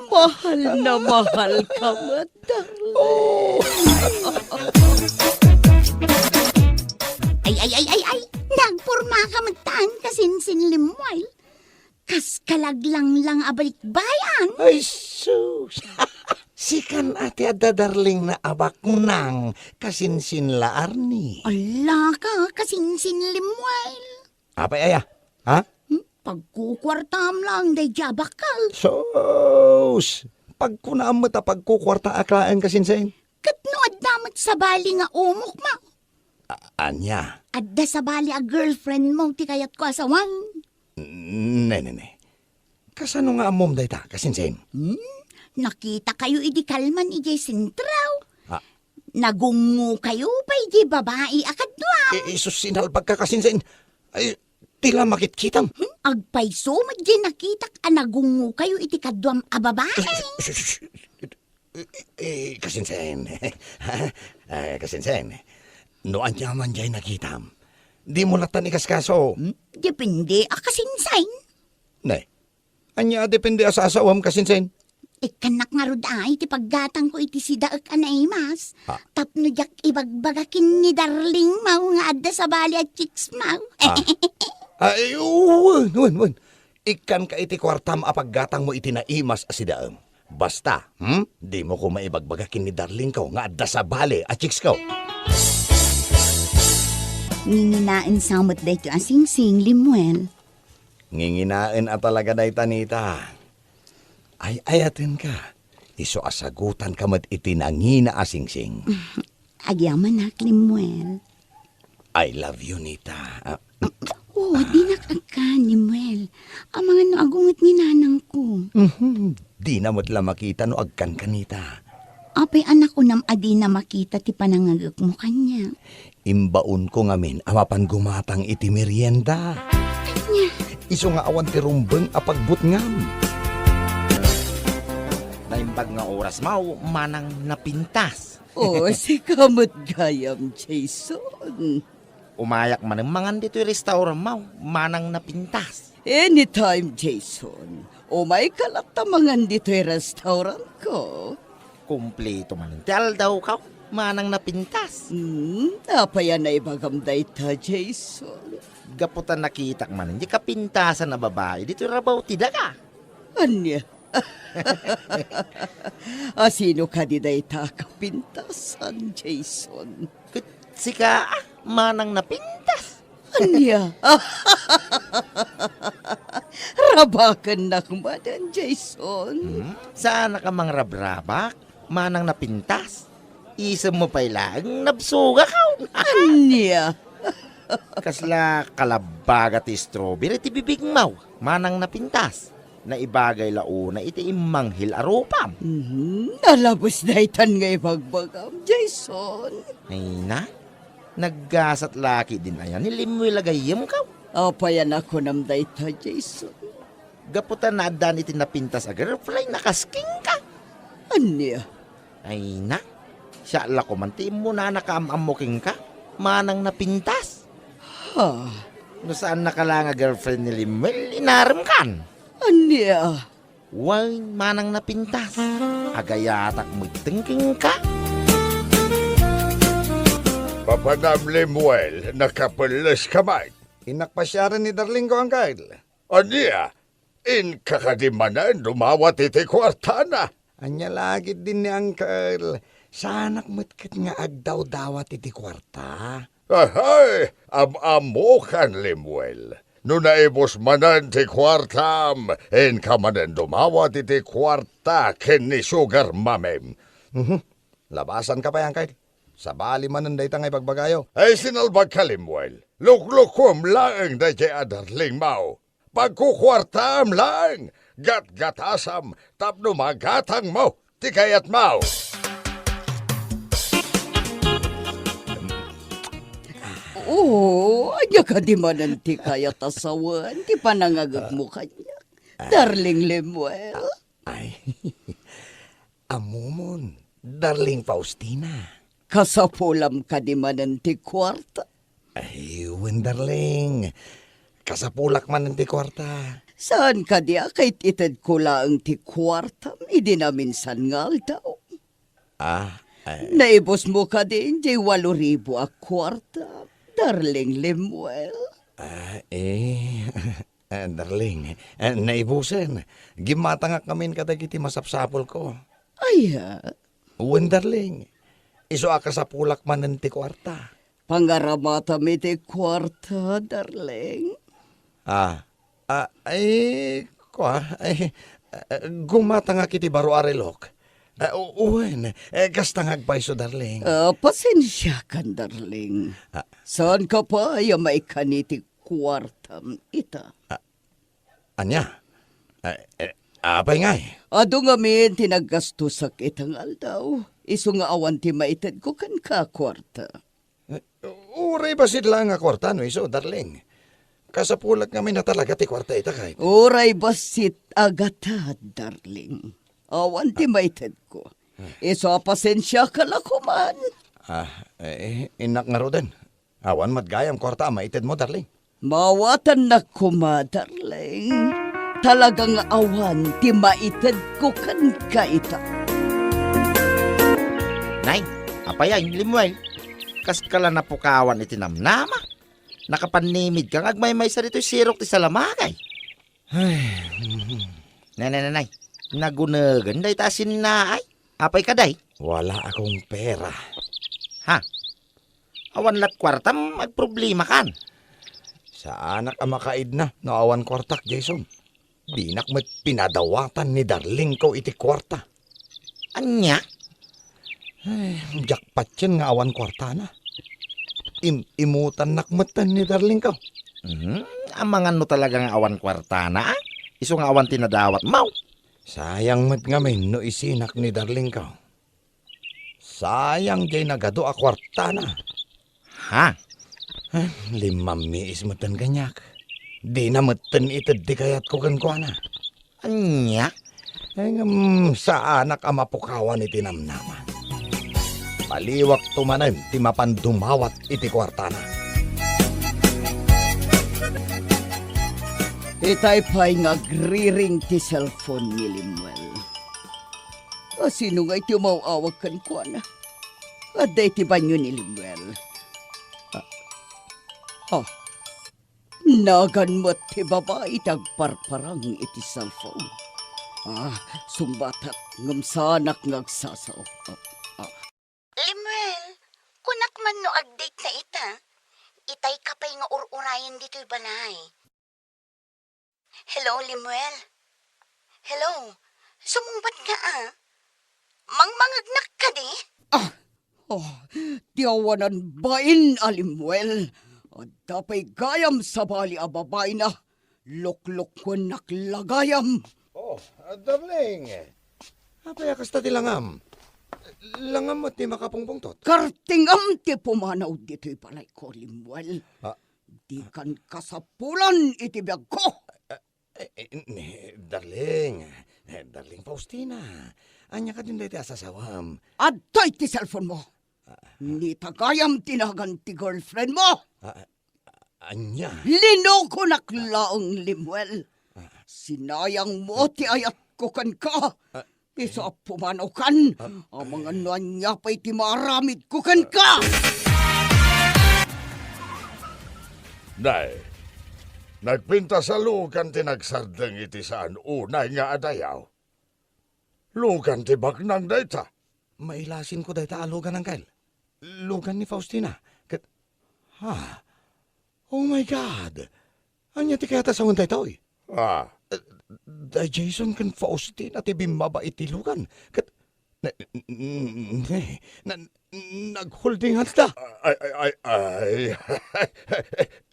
Mahal na mahal ka met, darling. Oh. Ay, ay, ay, ay, ay. Nagporma ka met tan, kasinsin Lemuel. Kas kalaglanglang a balikbayan. Ay, sus! Sikan a ti adda darling na abaknang kasinsin la Arnie. Ala ka, kasinsin Lemuel. Apay aya? Ha? Hmm? Pagkukuartam lang day jabakal. Sus! Pagkunaam met a pagkukuartaak laeng kasinsin. Ket no adda met sabali nga umok mo? A-, ania? Adda sabali a girlfriend mo ti kayatko a sawen. Ne, ne, ne. Kasano nga ammom dayta, kasinsin? Hmm? Nakitakayo idi kalman idiay sentrao. Ah. Nagungngokayo pay di babai a kaduam. I-, isus, sinalbagka, kasinsin. Ay, Ti la makitkitam? Hmm? Agpayso met diay nakitak a nagungokayo iti kaduam a babai. Eh, eh, kasinsen. Eh, kasinsen. No ania man diay nakitam, dimo lattan ikaskaso. Hmm? Depende a kasinsen. Ne, ania a depende a sasaom, kasinsen? Ikkannak ngarud ay ti paggatangko iti sidaek a naimas. Ah. Tapno diak ibagbaga ken ni darling maw nga adda sabali a chicks maw. Ah. Ay, wen, wen, wen. Ikkanka iti kuartam a paggatangmo iti naimas a sidaem. Basta, hmm? Dimo koma ibagbaga ken ni darlingko nga adda sabali a chicksko. Nginginaen sa met daytoy a singsing, Lemuel. Nginginaen a talaga dayta, Nita. Ay-ayatenka. Isu a sagutanka met iti nangina a singsing. Agyamanak, Lemuel. I love you, Nita. Ah, oh, dinak agkan, Lemuel. Amangan no agunget ni nanangko. Mhm. Dina met la makita no agkanka, Nita. Apay a nakunam a dina makita ti panangagekmo kaniak? Imbaonko ngamin a mapan gumatang iti merienda. Ania? Isu nga awan ti rumbeng a pagbutngam. Naimbag nga oras maw, manang napintas. Oh, sika met gayam, Jason. Umayak manen mangan ditoy restaurant maw, manang napintas. Anytime, Jason. Umayka latta mangan ditoy restaurant ko. Kumpleto manen ti aldawko, manang napintas. Hmm, apay a naibagam dayta, Jason? Gapu ta nakitak manen diay kapintasan a babai ditoy rabaw ti daga. Ania? A sino kadi dayta a kapintasan, Jason? Ket sika, ah, manang napintas. Ania? Rabakennak manen, Jason. Hmm? Saanak a mangrabrabak, manang napintas. Isemmo pay laeng nabsogak. Ania? Kasla kalabbaga ti strawberry ti bibigmo, manang napintas. Naibagay la unay iti immanghil a rupam. Mhm, nalabes daytan nga ibagbagam, Jason. Ay na, naggasat la ketdin aya ni Lemuel a gayyemko. Apay a nakunam dayta, Jason? Gapu ta naaddaan iti napintas a girlfriend a kas kenka. Ania? Ay na, siak la koman ti immunana kaam-ammo kenka, manang napintas. Ha? No saannaka la nga girlfriend ni Lemuel, inaremkan. Ania? Wen, manang napintas. Agayatak metten kenka. Papanam, Lemuel, nakapelleska met. Innak pasiaren ni darlingko, Uncle. Ania? Inka kadi manen dumawat iti kuartana? Ania la ketdin ni Uncle? Saanak met ket nga agdawdawat iti kuarta. Ahay, am-ammokan, Lemuel. No naibus manen ti kuartam, inka manen dumawat iti kuarta ken ni sugar mamim. Mhm. Labasanka pay, Uncle. Sabali manen dayta nga ibagbagayo. Ay, sinalbagka, Lemuel. Luklukuem laeng daydiay a darlingmo. Pagkukuartaam laeng, gatgatasam tapno magatangmo ti kayatmo. Oo, ania kadi manen ti kayat a sawen ti panangagekmo kaniak, darling Lemuel? Ay, ammomon, darling Faustina. Kasapulam kadi manen ti kuarta? Ay, wen, darling. Kasapulak manen ti kuarta. Saan kadi a ket itedko laeng ti kuartam idi naminsan nga aldaw? Ah, ay. Naibusmo kadi diay walo ribu a kuarta, darling Lemuel? Ah, eh, eh, darling, eh, naibusen. Gimmatangak ngamin kadagiti masapsapulko. Aya? Wen, darling. Isu a kasapulak manen ti kuarta. Pangaramatam iti kuarta, darling. Ah, ah, ay, kua, ay, ah, gummatangak iti baro a relok. Ah, u-, wen, eh, kasta nga agpayso, darling. Ah, pasensiakan, darling. Ah. Saanka pay a maikkan iti kuartam ita? Ah, ania? Eh, eh, apay ngay? Adu ngamin ti naggastosak ita nga aldaw. Isu nga awan ti maitedko kenka a kuarta. Eh, uray bassit laeng a kuarta no isu, darling. Kasapulat ngamin a talaga ti kuarta ita, kayat. Uray bassit a gatad, darling. Awan ti maitedko. Isu a pasensiaka la koman. Ah, eh, innak ngaruden. Awan met gayam kuarta a maitedmo, darling. Maawatannak koma, darling. Talaga nga awan ti maitedko kenka ita. Nay, apay, Lemuel? Kaska la napukawan iti namnama? Nakapannimidka nga agmaymaysa ditoy sirok ti salamagay. Ay, mhm. Nay, nay, nay, nay. Nagunegen dayta a sinnaay. Apay kadi? Wala akong pera. Ha? Awan lat kuartam, agproblemakan. Saanak a makaidna no awan kuartak, Jason. Dinak met pinadawatan ni darlingko iti kuarta. Ania? Ay, diak patien nga awan kuartana. Im-imutannak metten ni darlingko. Mhm. Amangan no talaga nga awan kuartana, ah? Isu nga awan ti nadawatmo. Sayang met ngamin no isinak ni darlingko. Sayang diay nagadu a kuartana. Ha? Ah, limammiis metten kaniak. Dina metten ited ti kayatko kenkuana. Ania? Ay, ngem saanak a mapukawan iti namnama. Baliwakto manen ti mapan dumawat iti kuartana. Itay pay nga agriring ti cellphone ni Lemuel. A, sino ngay ti umaw-awag kenkuana? Adda iti banio ni Lemuel. Ah. Ah. Nagan met ti babai ti agparparang iti cellphone. Ah, sungbatak, ngem saanak nga agsasao. Ah, ah. Lemuel, kunak man no agdate na ita. Itay ka pay nga ur-urayen ditoy balay. Hello, Lemuel? Hello? Sumungbat ka, ah? Mangmangegnak kadi? Ah! Oh, ti awanan bain a Lemuel. Adda pay gayam sabali a babaina. Luklukuennak la gayam. Oh, ah, darling. Apay a kasta ti langam? Langam met ti makapungpungtot? Kartingam ti pumanaw ditoy balayko, Lemuel. Ah. Dikan kasapulan iti biagko. Eh, eh, ni, darling, eh, darling Faustina, ania kadin dayta a sasawam? Adtoy ti cellphone mo. Ah, ah. Nitagayam ti nagan ti girlfriend mo. Ah, ah, ania? Linukonak laeng, Lemuel. Ah. Sinayang mo ti ayatko kenka. Ah. Isu a pumanawkan, ah, amangan no ania pay ti maaramidko kenka! Nay, nagpintas a lugan ti nagsardeng iti saan unay nga adayaw. Lugan ti baknang dayta. Mailasinko dayta a lugan, Angkel. Lugan ni Faustina. Ket, ha? Oh my God! Ania ti kayat a sawen daytoy? Ah. Eh, da Jason ken Faustina ti bimmaba iti lugan. Ket, na, na, na, naghuldinganna. Ay, ay, ay, ay.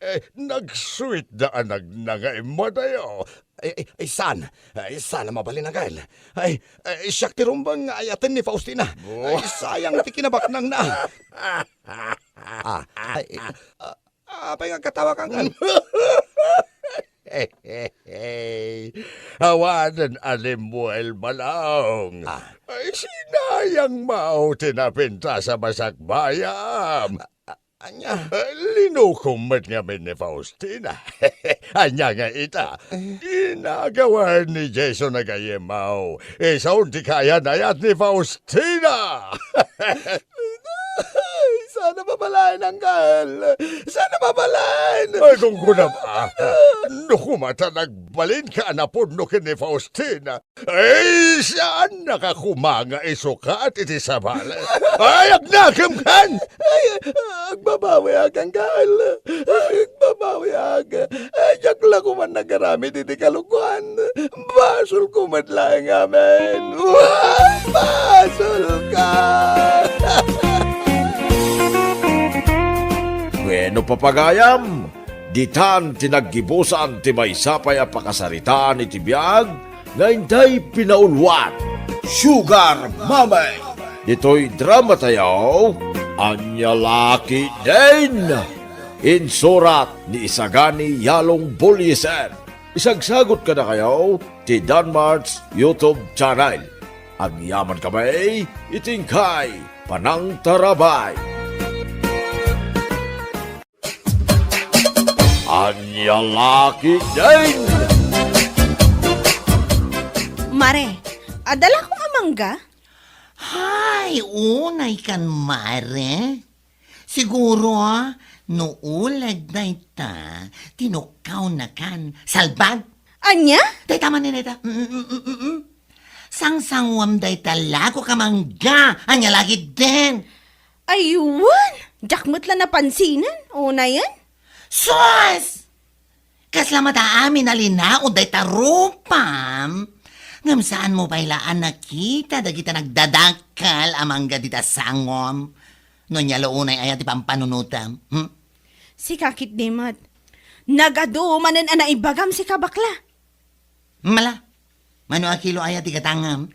Eh, nagsuitda a nagnanga immadayo. Ay, ay, ay, saan? Ay, saan a mabalin, Angkel? Ay, ay, siak ti rumbeng nga ayaten ni Faustina. Oh. Ay, sayang ti kinabaknangna. Ah, ay, ah, Apay nga agkatawakan? Awanen a Lemuel, Manong. Ah. Ay, sinayang maw ti napintas a masakbayam. A-, a-, ania? Linukom met ngamin ni Faustina. Ania nga ita? Eh. Ginagawan ni Jason a gayyemaw. Isun ti kayan-ayat ni Faustina. Ay, saan a mabalaen, Angkel. Saan a mabalaen. Ay, gunggunam, ah. No koma ta nagbalinka a napudno ken ni Faustina, ay, saannaka koma nga isukat iti sabali. Ay, agnakemkan! Ay, agbabawiak, Angkel. Agbabawiak. Ay, diak la koman nagaramid iti kalokuan. Basolko met laeng amin. Basolka! Wenno, papagayam, ditan ti naggibusan ti maysa pay a pakasaritaan iti biag nga intay pinauluan, Sugar Mommy. Ditoy dramatayo, Ania La Ketdin. Insurat ni Isagani Yalong Bullieser. Isagsagut kadakayo ti Danmart's YouTube channel. Agyaman kami iti inkay panangtarabay. Ania la ketdin? Mare, adda la kong a mangga? Hay, unay kan, mare. Siguro, no uleg dayta, tinukkaw na kan salbag. Ania? Dayta man ni dayta. Mm, mm, mm, mm, mm. Sangsanguam dayta lako ka mangga. Ania la ketdin? Ay, wen! Diak met la napansinan. Unayen? Sus! Kasla met amin a linaon dayta rupam. Ngem saanmo pay la a nakita dagita nagdadakkel a mangga dita sangom? No ania la unay aya ti pampanunotam? Hmm? Sika ketdi met. Nagadu manen a naibagam sika, bakla. Mala, mano a kilo aya ti gatangam?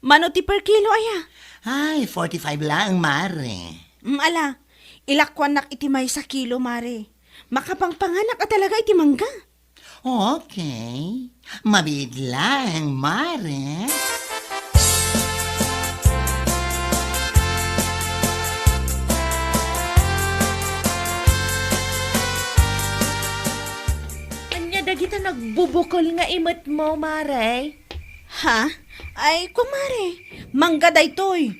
Mano ti per kilo aya? Ay, forty-five laeng, mare. Mm, ala, ilakuannak iti maysa kilo, mare. Makapangpanganak a talaga iti mangga. Okay. Mabiit laeng, mare. Ania dagita nagbubukel nga imetmo, mare? Ha? Ay, kumare, mangga daytoy.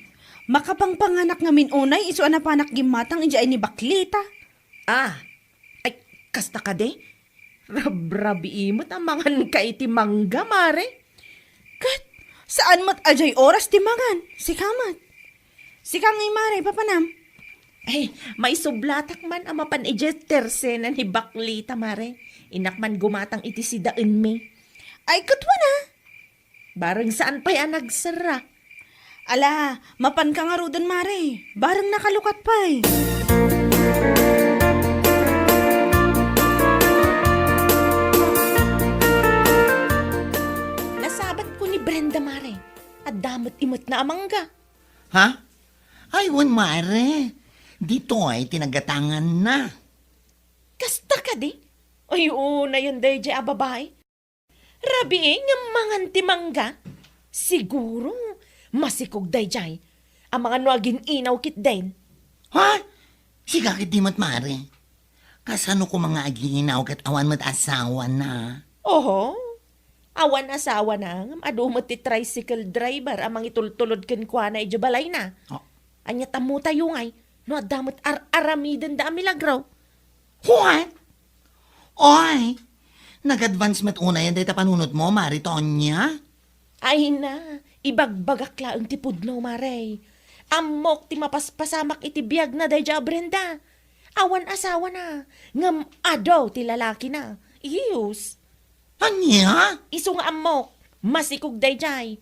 Makapangpanganak ngamin unay isu a napanak gimmatang idiay ni Baklita. Ah, ay, kasta kadi? Rabrabii met a manganka iti mangga, mare. Ket, saan met a diay oras ti mangan, sika met. Sika ngay, mare, papanam? Ay, maisublatak man a mapan idiay tersena ni Baklita, mare. Innak man gumatang iti sidaenmi. Ay, ket wen a. Bareng saan pay a nagsera. Ala, mapanka ngaruden, mare. Bareng nakalukat pay. Nasabatko ni Brenda, mare. Adda met imetna a mangga. Ha? Ay, wen, mare. Ditoy ti nagatanganna. Kasta kadi? Ay, unayen daydiay a babai. Rabii ngem mangan ti mangga. Siguro, masikog daydiay. Amangan no agin-inaw ketdin. Ha? Sika ketdi met, mare. Kasano koma nga agin-inaw ket awan met asawana? Oho. Awan asawana, ngem adu met ti tricycle driver a mangitultulod kenkuana idiay balayna. Oh. Ania tammotayo ngay, no adda met ar-aramidenda a milagro? What? Oy, nag-advance met unayen dayta panunotmo, Mare Tonya? Ay na, ibagbagak laeng ti pudno, Mare. Ammok ti mapaspasamak iti biagna daydiay a Brenda. Awan asawana, ngem adu ti lalakina. Iyus. Ania? Isu nga ammok, masikog daydiay.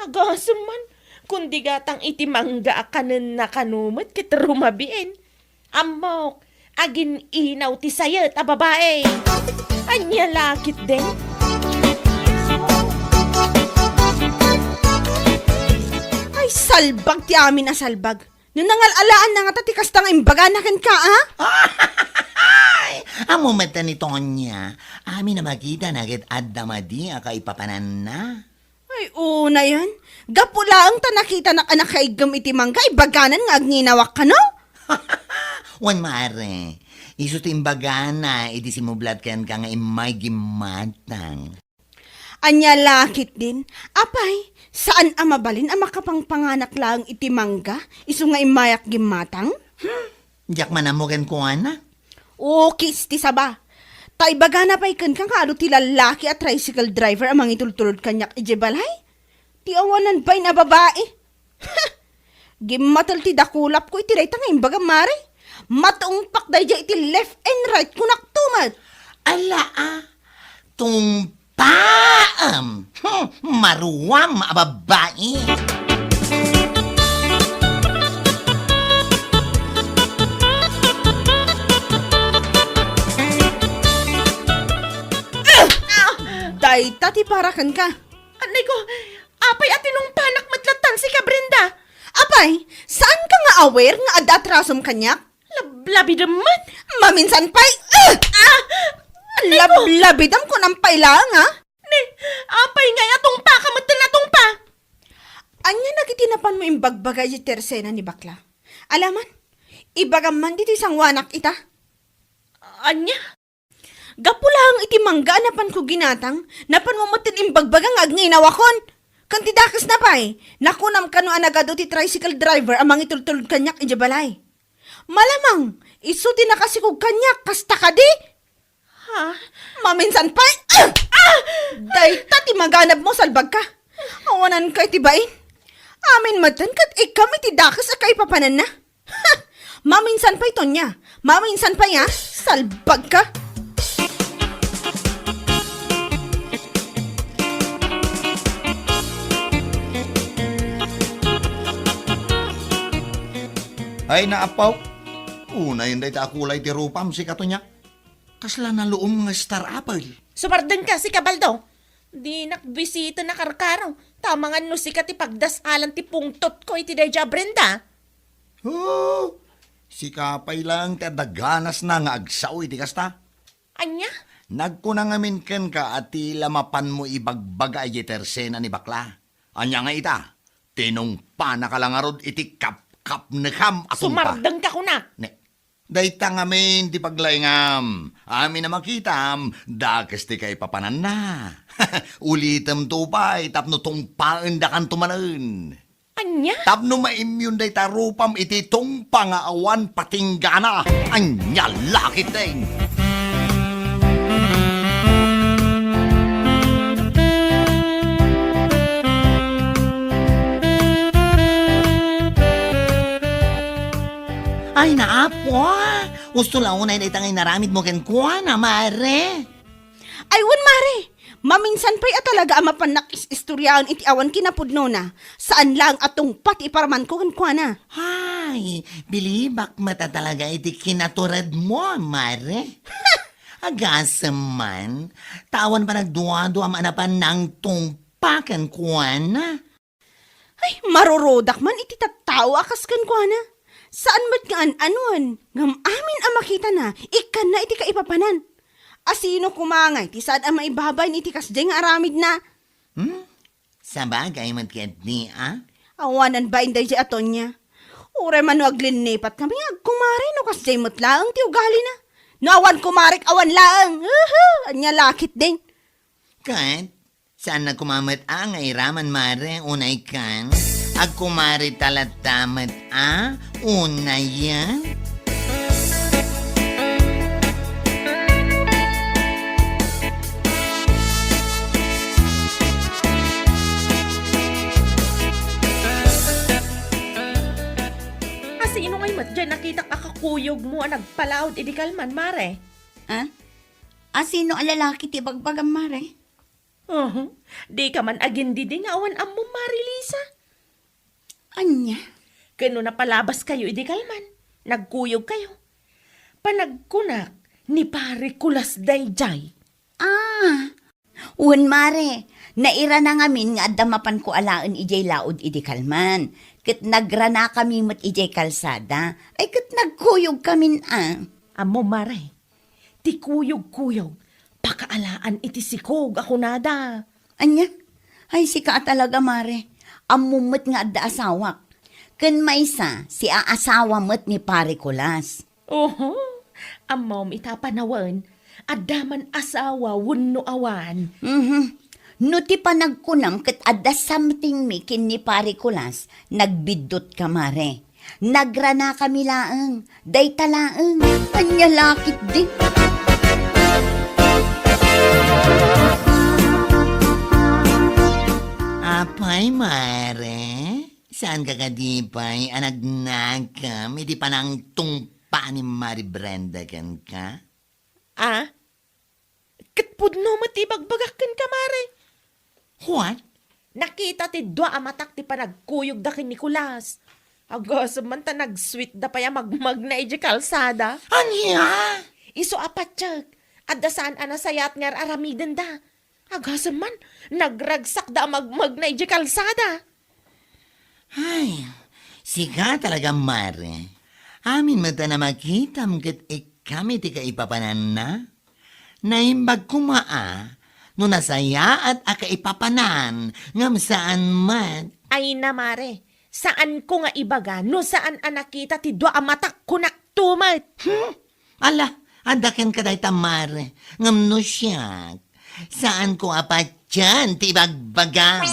Agasem man, kundi gatang iti mangga a kanenna kano met ket rumabiin. Ammok, agin-inaw ti sayet a babai. Ania la ketdin? Ay, salbag ti amin a salbag. No nangal-alaanna ngata ti kasta nga imbagana kenka, a? Ay, ammo met ni Tonya. Amin a makitana ket adda madi a kaipapananna. Ay, unayen. Gapu laeng ta nakitanak a nakaiggem iti mangga, ibaganan nga agninawak kano? Wen, Mare. Isu ti imbagana idi simublat kenka nga immay gimmatang. Ania la ketdin? Apay, saan a mabalin a makapangpanganak laeng iti mangga, isu nga immayak gimmatang? Hmm, diak man ammo kenkuana. Ukis ti saba. Ta ibagana pay kenka nga adu ti lallaki a tricycle driver a mangitultulod kaniak idiay balay? Ti awanan bain a babai. Gimmatel ti dakulapko iti dayta nga imbagam, Mare. Matungpak daydiay iti left and right ko naktumet. Ala a, tungpaam. Hmm, maruam a babai. Ah! Dayta ti para kenka. Anay ko, apay a tinungpanak met lattan sika, Brenda? Apay, saanka nga aware nga adda atrasom kaniak? Lablabidem met? Maminsan pay! Ah! Ah! Anay ko! Lablabidem, kunam pay laeng, ha? Ne, apay ngay a tungpa ka met a tungpa? Ania dagiti napanmo imbagbaga iti tersena ni bakla? Alaman, ibagam man ditoy sangoanak ita. Ania? Gapu laeng iti mangga a napanko ginatang, napanmo met imbagbaga nga agnginaw akon. Ken ti dakesna pay, nakunam kano a nagadu ti tricycle driver a mangitultulod kaniak idiay balay. Malamang, isu ti nakasikog kaniak, kasta kadi? Ha? Maminsan pay, ah! Ah! Dayta ti maganabmo, salbagka. Awananka iti bain. Amin metten ket ikkam iti dakes a kaipapananna. Ha! Maminsan pay, Tonya. Maminsan pay, ha? Salbagka. Ay, naapaw. Unayen dayta a kulay ti rupam, sika, Tonya. Kasla naluom nga Star Apple. Sumardengka, sika, Baldo. Dinak bisita a karkaro. Ta amangan no sika ti pagdasalan ti pungtotko iti daydiay a Brenda. Oh, sika pay laeng ti adda ganasna nga agsao iti kasta. Ania? Nagkuna ngamin kenka a ti la mapanmo ibagbaga idiay tersena ni bakla. Ania nga ita? Tinungpanaka la ngarud iti kapkapnekam a tungpa. Sumardengka, kunak. Ne, dayta ngamin ti paglaingam. Amin a makitam, dakes ti kaipapananna. Ulitemto pay tapno tungpaendakanto manen. Ania? Tapno maimyon dayta rupam iti tungpa nga awan patinggana. Ania la ketdin? Ay, naapo, ah. Usto la unay dayta nga inaramidmo kenkuana, mare. Ay, wen, mare. Maminsan pay a talaga a mapannak is-istoriaen iti awan kinapudnona. Saan laeng a tungpa ti iparamanko kenkuana. Ay, bilibak met a talaga iti kinaturedmo, mare. Agasem man, ta awan panagduaduam a napan nangtungpa kenkuana. Ay, marurudak man iti tattao a kas kenkuana. Saan met nga an-anuan, ngem amin a makitana, ikkanna iti kaipapanan. Asino koma ngay ti saan a maibabain iti kasdiay nga aramidna? Hmm? Sabagay met ketdi, a? Awanan bain daydiay a Tonya. Uray man no aglinipat kami, agkumare no kasdiay met laeng ti ugalina. No awan kumarek, awan laeng. Uhu! Ania la ketdin? Ket, saan na koma met a nga iraman, mare, unay kan? Agkumare talaga met a, unayen? Asino ngay met diay nakitak a kakuyogmo a nagpalaud idi kalman, mare? Ah? Asino a lalaki ti bagbagam, mare? Oho, dika man agindidi nga awan ammom, Mare Lisa. Ania? Ken no napalabaskayo idi kalman, nagkuyogkayo. Panagkunak, ni Pare Kulas daydiay. Ah, wen, mare, nairana ngamin nga adda mapanko alaen idiay laud idi kalman. Ket nagranakami met idiay kalsada. Ay, ket nagkuyogkamin a. Ammom, mare, ti kuyogkuyog, pakaalaan iti sikog a kunada. Ania? Ay, sika a talaga, mare. Ammom met nga adda asawak. Ken maysa, siaasawa met ni Pare Kulas. Oho, ammom ita a panawen, adda man asawa wenno awan. Mhm. No ti panagkunam ket adda something mi ken ni Pare Kulas, nagbiddutka, mare. Nagranakami laeng, dayta laeng. Ania la ketdi? Apay, mare? Saanka kadi pay a nagnakam iti panangtungpa ni Mare Brenda kenka? Ah? Ket pudno met ti ibagbagak kenka, mare. What? Nakita ti dua a matak ti panagkuyogda ken ni Kulas. Agasem man ta nagsweetda pay a magmagna idiay kalsada. Ania? Isu a patiek, adda saan a nasayaat nga ar-aramidenda. Agasem man, nagragsakda a magmagna idiay kalsada. Ay, sika talaga, mare. Amin met a namakitam ket ikkam iti kaipapananna? Naimbag koma a no nasayaat a kaipapanan ngem saan met. Ay na, mare, saanko nga ibaga no saan a nakita ti dua a matak, kunak to met. Hmm? Ala, adda kenka dayta, mare, ngem no siak, saanko a patien ti ibagbagam.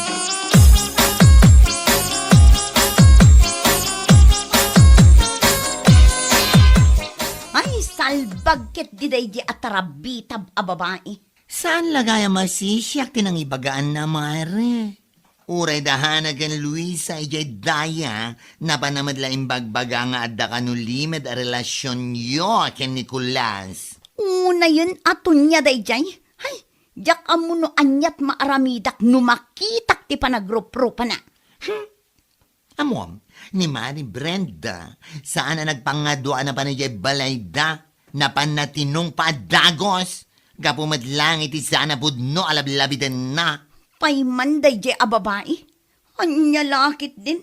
Ay, salbag ketdi daydi a tarabitab a babai. Saan la gayam a sisiak ti nangibagaanna, mare? Uray da Hana ken Luisa idiay daya, napanna met la imbagbaga nga adda kano limed a relasionyo ken Nicolas. Unayen a tunia daydiay? Hay, diak ammo no aniat maaramidak no makitak ti panagruprupana. Hmm. Ammom, ni Mari Brenda, saan a nagpangadua a napan idiay balayda, napanna tinungpa a dagos, gapu met lang iti saan a pudno a lablabidenna. Pay man daydiay a babai? Ania la ketdin?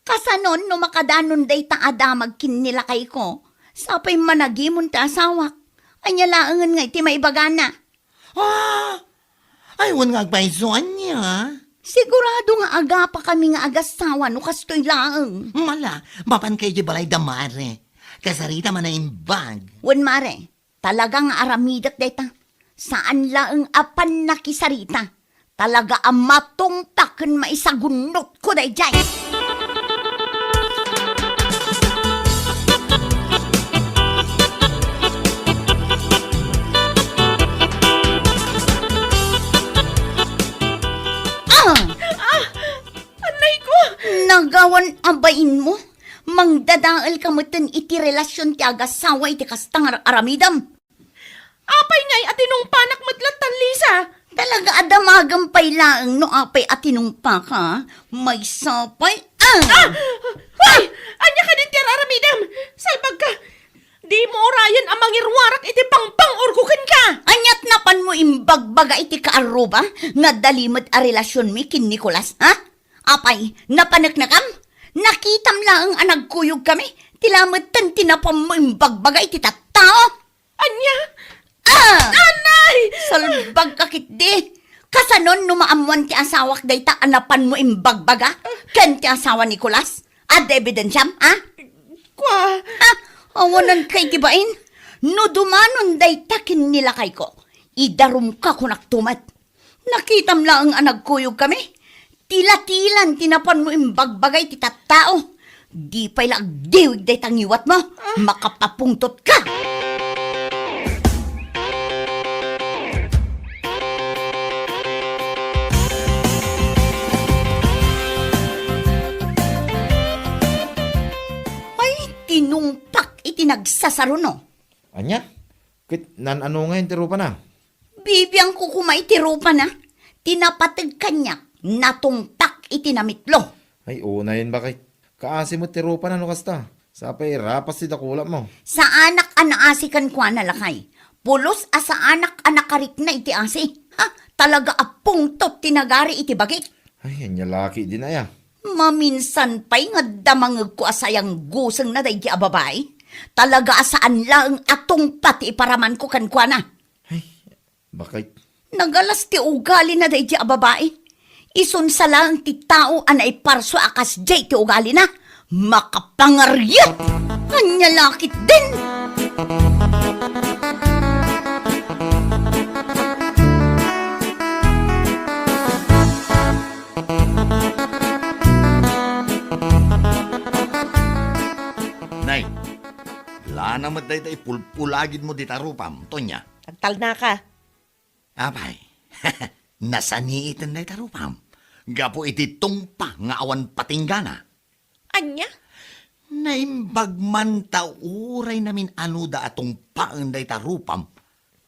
Kasanon no makadanon dayta a damag ken ni lakayko? Sapay managimon ti asawak. Ania laengen nga iti maibagana? Ah! Ay, wen nga agpayso, ania? Sigurado nga agapakami nga agassawa no kastoy laeng. Mala, mapanka idiay balayda, mare. Kasarita man a imbag. Wen, mare, talaga nga aramidek dayta. Saan laeng a pannakisarita. Talaga a matungpa ken maisagunnotko daydiay. Ah! Ah! Anay ko! Nagawan a bainmo? Mangdadaelka metten iti relasion ti agassawa iti kasta nga aramidem. Apay ngay a tinungpanak met latta, Lisa? Talaga a damagem pay laeng no apay a tinungpaka. Maysa pay, ah! Ah! Hoy! Ania kadin ti ar-aramidem? Salbagka! Dimo urayen a mangiruarak iti pangpang-urgo kenka! Aniat napanmo imbagbaga iti kaarruba nga adda limed a relasionmi ken Nicolas, ha? Apay, napaneknekam? Nakitam laeng a nagkuyogkami, ti lametten ti napanmo imbagbaga iti tattao. Ania? Ah! Anay! Salbagka ketdi. Kasanon no maammoan ti asawak dayta a napanmo imbagbaga ken ti asawa ni Nicolas? Adda ebidensiam, ha? Kua. Ha? Awananka iti bain? No dumanon dayta ken ni lakayko, idarumka kunak to met. Nakitam laeng a nagkuyogkami. Tila-tilan ti napanmo imbagbaga iti tattao. Di pay la agdiwig dayta ngiwatmo. Ah. Makapapungtotka. Ay, tinungpak iti nagsasaruno. Ania? Ket nan-ano ngayen ti rupana? Bibiangko koma iti rupana. Ti napateg kaniak, natungpak iti namitlo. Ay, unayen, baket. Kaasi met ti rupana no kasta. Sapay rapas ti dakulapmo. Saanak a naasi kenkuana, lakay. Pulos a saanak a nakarikna iti asi. Ha? Talaga a pungtot ti nagari iti bagik. Ay, ania la ketdin aya? Maminsan pay nga adda mangegko a sayanggusengna daydi a babai. Talaga a saan laeng a tungpa ti iparamanko kenkuana. Ay, baket. Nagalas ti ugalina daydi a babai. Isunsa laeng ti tao a naiparso a kasdiay ti ugalina. Makapangariat! Ania la ketdin? Nay, lana met dayta ipulpulagidmo dita rupam, Tonya. Agtalnaka. Apay, nasaniiten dayta rupam gapu iti tungpa nga awan patinggana. Ania? Naimbag man ta uray namin-anuda a tungpaen dayta rupam,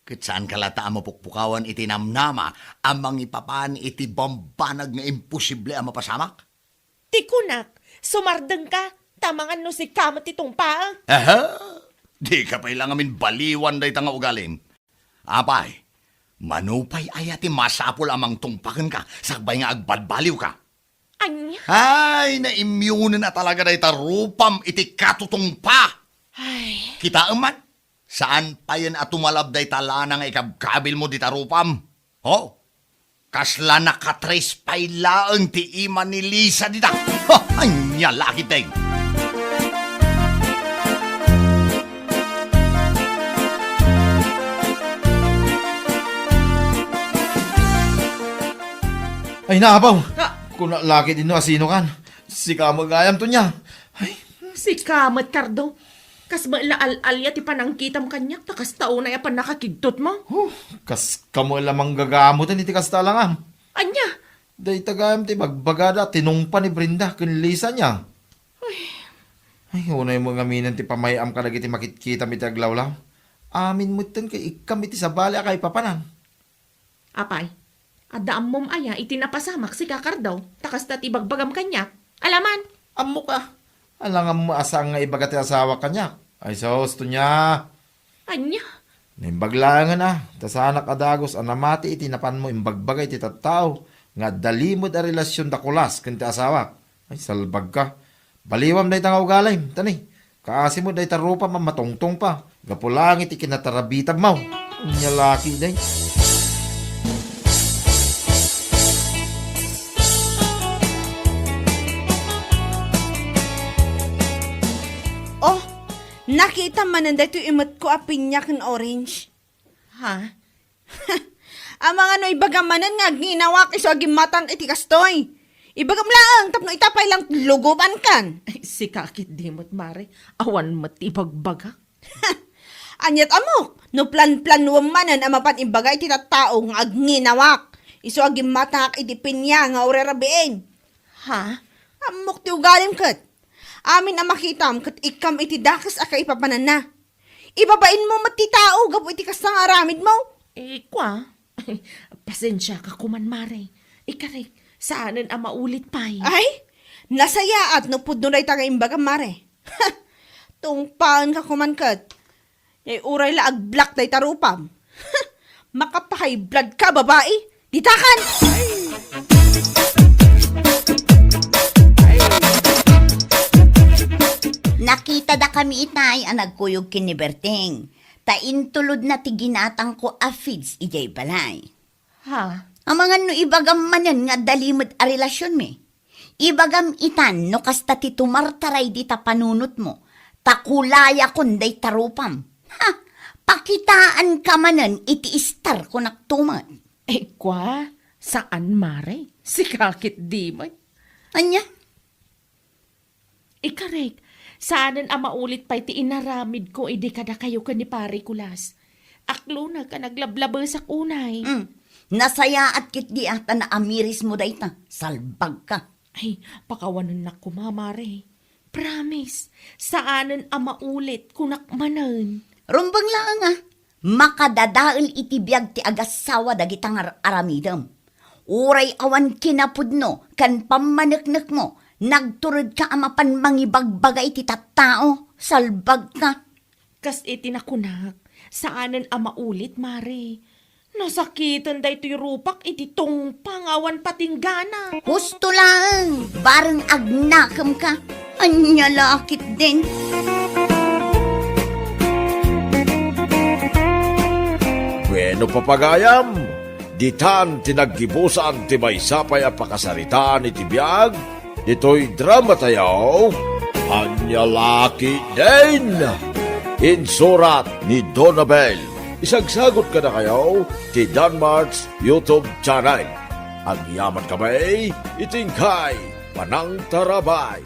ket saanka latta a mapukpukawan iti namnama a mangipapan iti bambanag nga imposible a mapasamak? Ti kunak, sumardengka, ta mangan no sika met ti tungpaek. Aha! Dika pay la ngamin baliwan dayta nga ugalim. Apay, mano pay aya ti masapul a mangtungpa kenka sakbay nga agbalbaliwka? Ania? Ay, naimyonen a talaga dayta rupam iti katutungpa! Ay. Kitaem man, saan payen a tumalab dayta lana nga ikabkabilmo dita rupam? Ho? Kasla nakatres pay laeng ti ima ni Lisa dita. Ha! Ania la ketdin? Ay, naapaw! Ah! Kuna la ketdin no asinokan. Sika met gayam, Tonia. Ay. Sika met, Cardo. Kas met la al-alia ti panangkitam kaniak, ta kasta unay a pannakakigtotmo. Huh, kas kamo la manggagamuten iti kasta a langam. Ania? Dayta gayam ti bagbagada a tinungpa ni Brenda ken Lisa nia. Ay. Ay, unaymo ngaminen ti pamay-am kadagiti makitkitam iti aglawlaw. Amin metten ket ikkam iti sabali a kaipapanan. Apay, adda ammom aya iti napasamak, sika Cardo, ta kasta ti ibagbagam kaniak? Alaman! Ammok a, alangan mo a saan nga ibaga ti asawak kaniak. Ay sus, Tonia! Ania? Naimbag laengen a, ta saanak a dagus a namati iti napanmo imbagbaga iti tattao nga adda limed a relasion da Kulas ken ti asawak. Ay, salbagka. Baliwam dayta nga ugalim, tani. Kaasi met dayta rupam a matungtungpa. Gapu laeng iti kinatarabitabmo. Ania la ketdin? Oh, nakitam manen daytoy imetko a pinya ken orange. Ha? Amangan no ibagam manen nga agnginawaak isu a gimmatangak iti kastoy. Ibagam laeng tapno ita pay lang lugubankan. Ay, sika ketdi met, Mare. Awan met ti ibagbagak. Aniat ammok, no planplanuem manen a mapan ibaga iti tattao nga agnginawaak isu a gimmatangak iti pinya nga urerabiin. Ha? Ammok ti ugalim ket. Amin a makitam ket ikkam iti dakes a kaipapananna. Ibabainmo met ti tao gapu iti kasta nga aramidmo. Eh, kua? Pasensiaka koman, Mare. Ikarek, saanen a maulit pay. Ay, nasayaat no pudno dayta nga imbagam, Mare. Tungpaenka koman ket. Ay, uray la agblock dayta rupam. Makapa-high blood ka, babai! Ditakan! Nakitada kami itay a nagkuyog ken ni Berting, ta intulodna ti ginatangko a feeds idiay balay. Ha? Amangan no ibagam manen nga adda limed a relasionmi. Ibagam itan no kasta ti tumartaray dita panunotmo, ta kulayakon dayta rupam. Ha! Pakitaanka manen iti istar ko naktumet. Eh, kua, saan, Mare? Sika ketdi met. Ania? Ikarek, saanen a maulit pay ti inaramidko idi kadakayo ken ni Pare Kulas. Aklonek a naglablabesak unay. Hmm. Nasayaat ketdi a ta naamirismo dayta. Salbagka. Ay, pakawanennak koma, Mare. Promise, saanen a maulit, kunak manen. Rumbeng laeng a, makadadael iti biag ti agassawa dagita nga ar-aramidem. Uray awan kinapudno ken pammaneknekmo, nagturedka a mapan mangibagbaga iti tattao, salbagka. Kas iti nakunak, saanen a maulit, Mare. Nasakiten daytoy rupak iti tungpa nga awan patinggana. Husto laeng, bareng agnakemka. Ania la ketdin? Bueno, papagayam, ditan ti naggibusan ti maysa pay a pakasaritaan iti biag ditoy dramatayo, Ania la ketdin? Insurat ni Donabel. Isagsagut kadakayo ti Danmart's YouTube channel. Agyamankami iti inkay panangtarabay.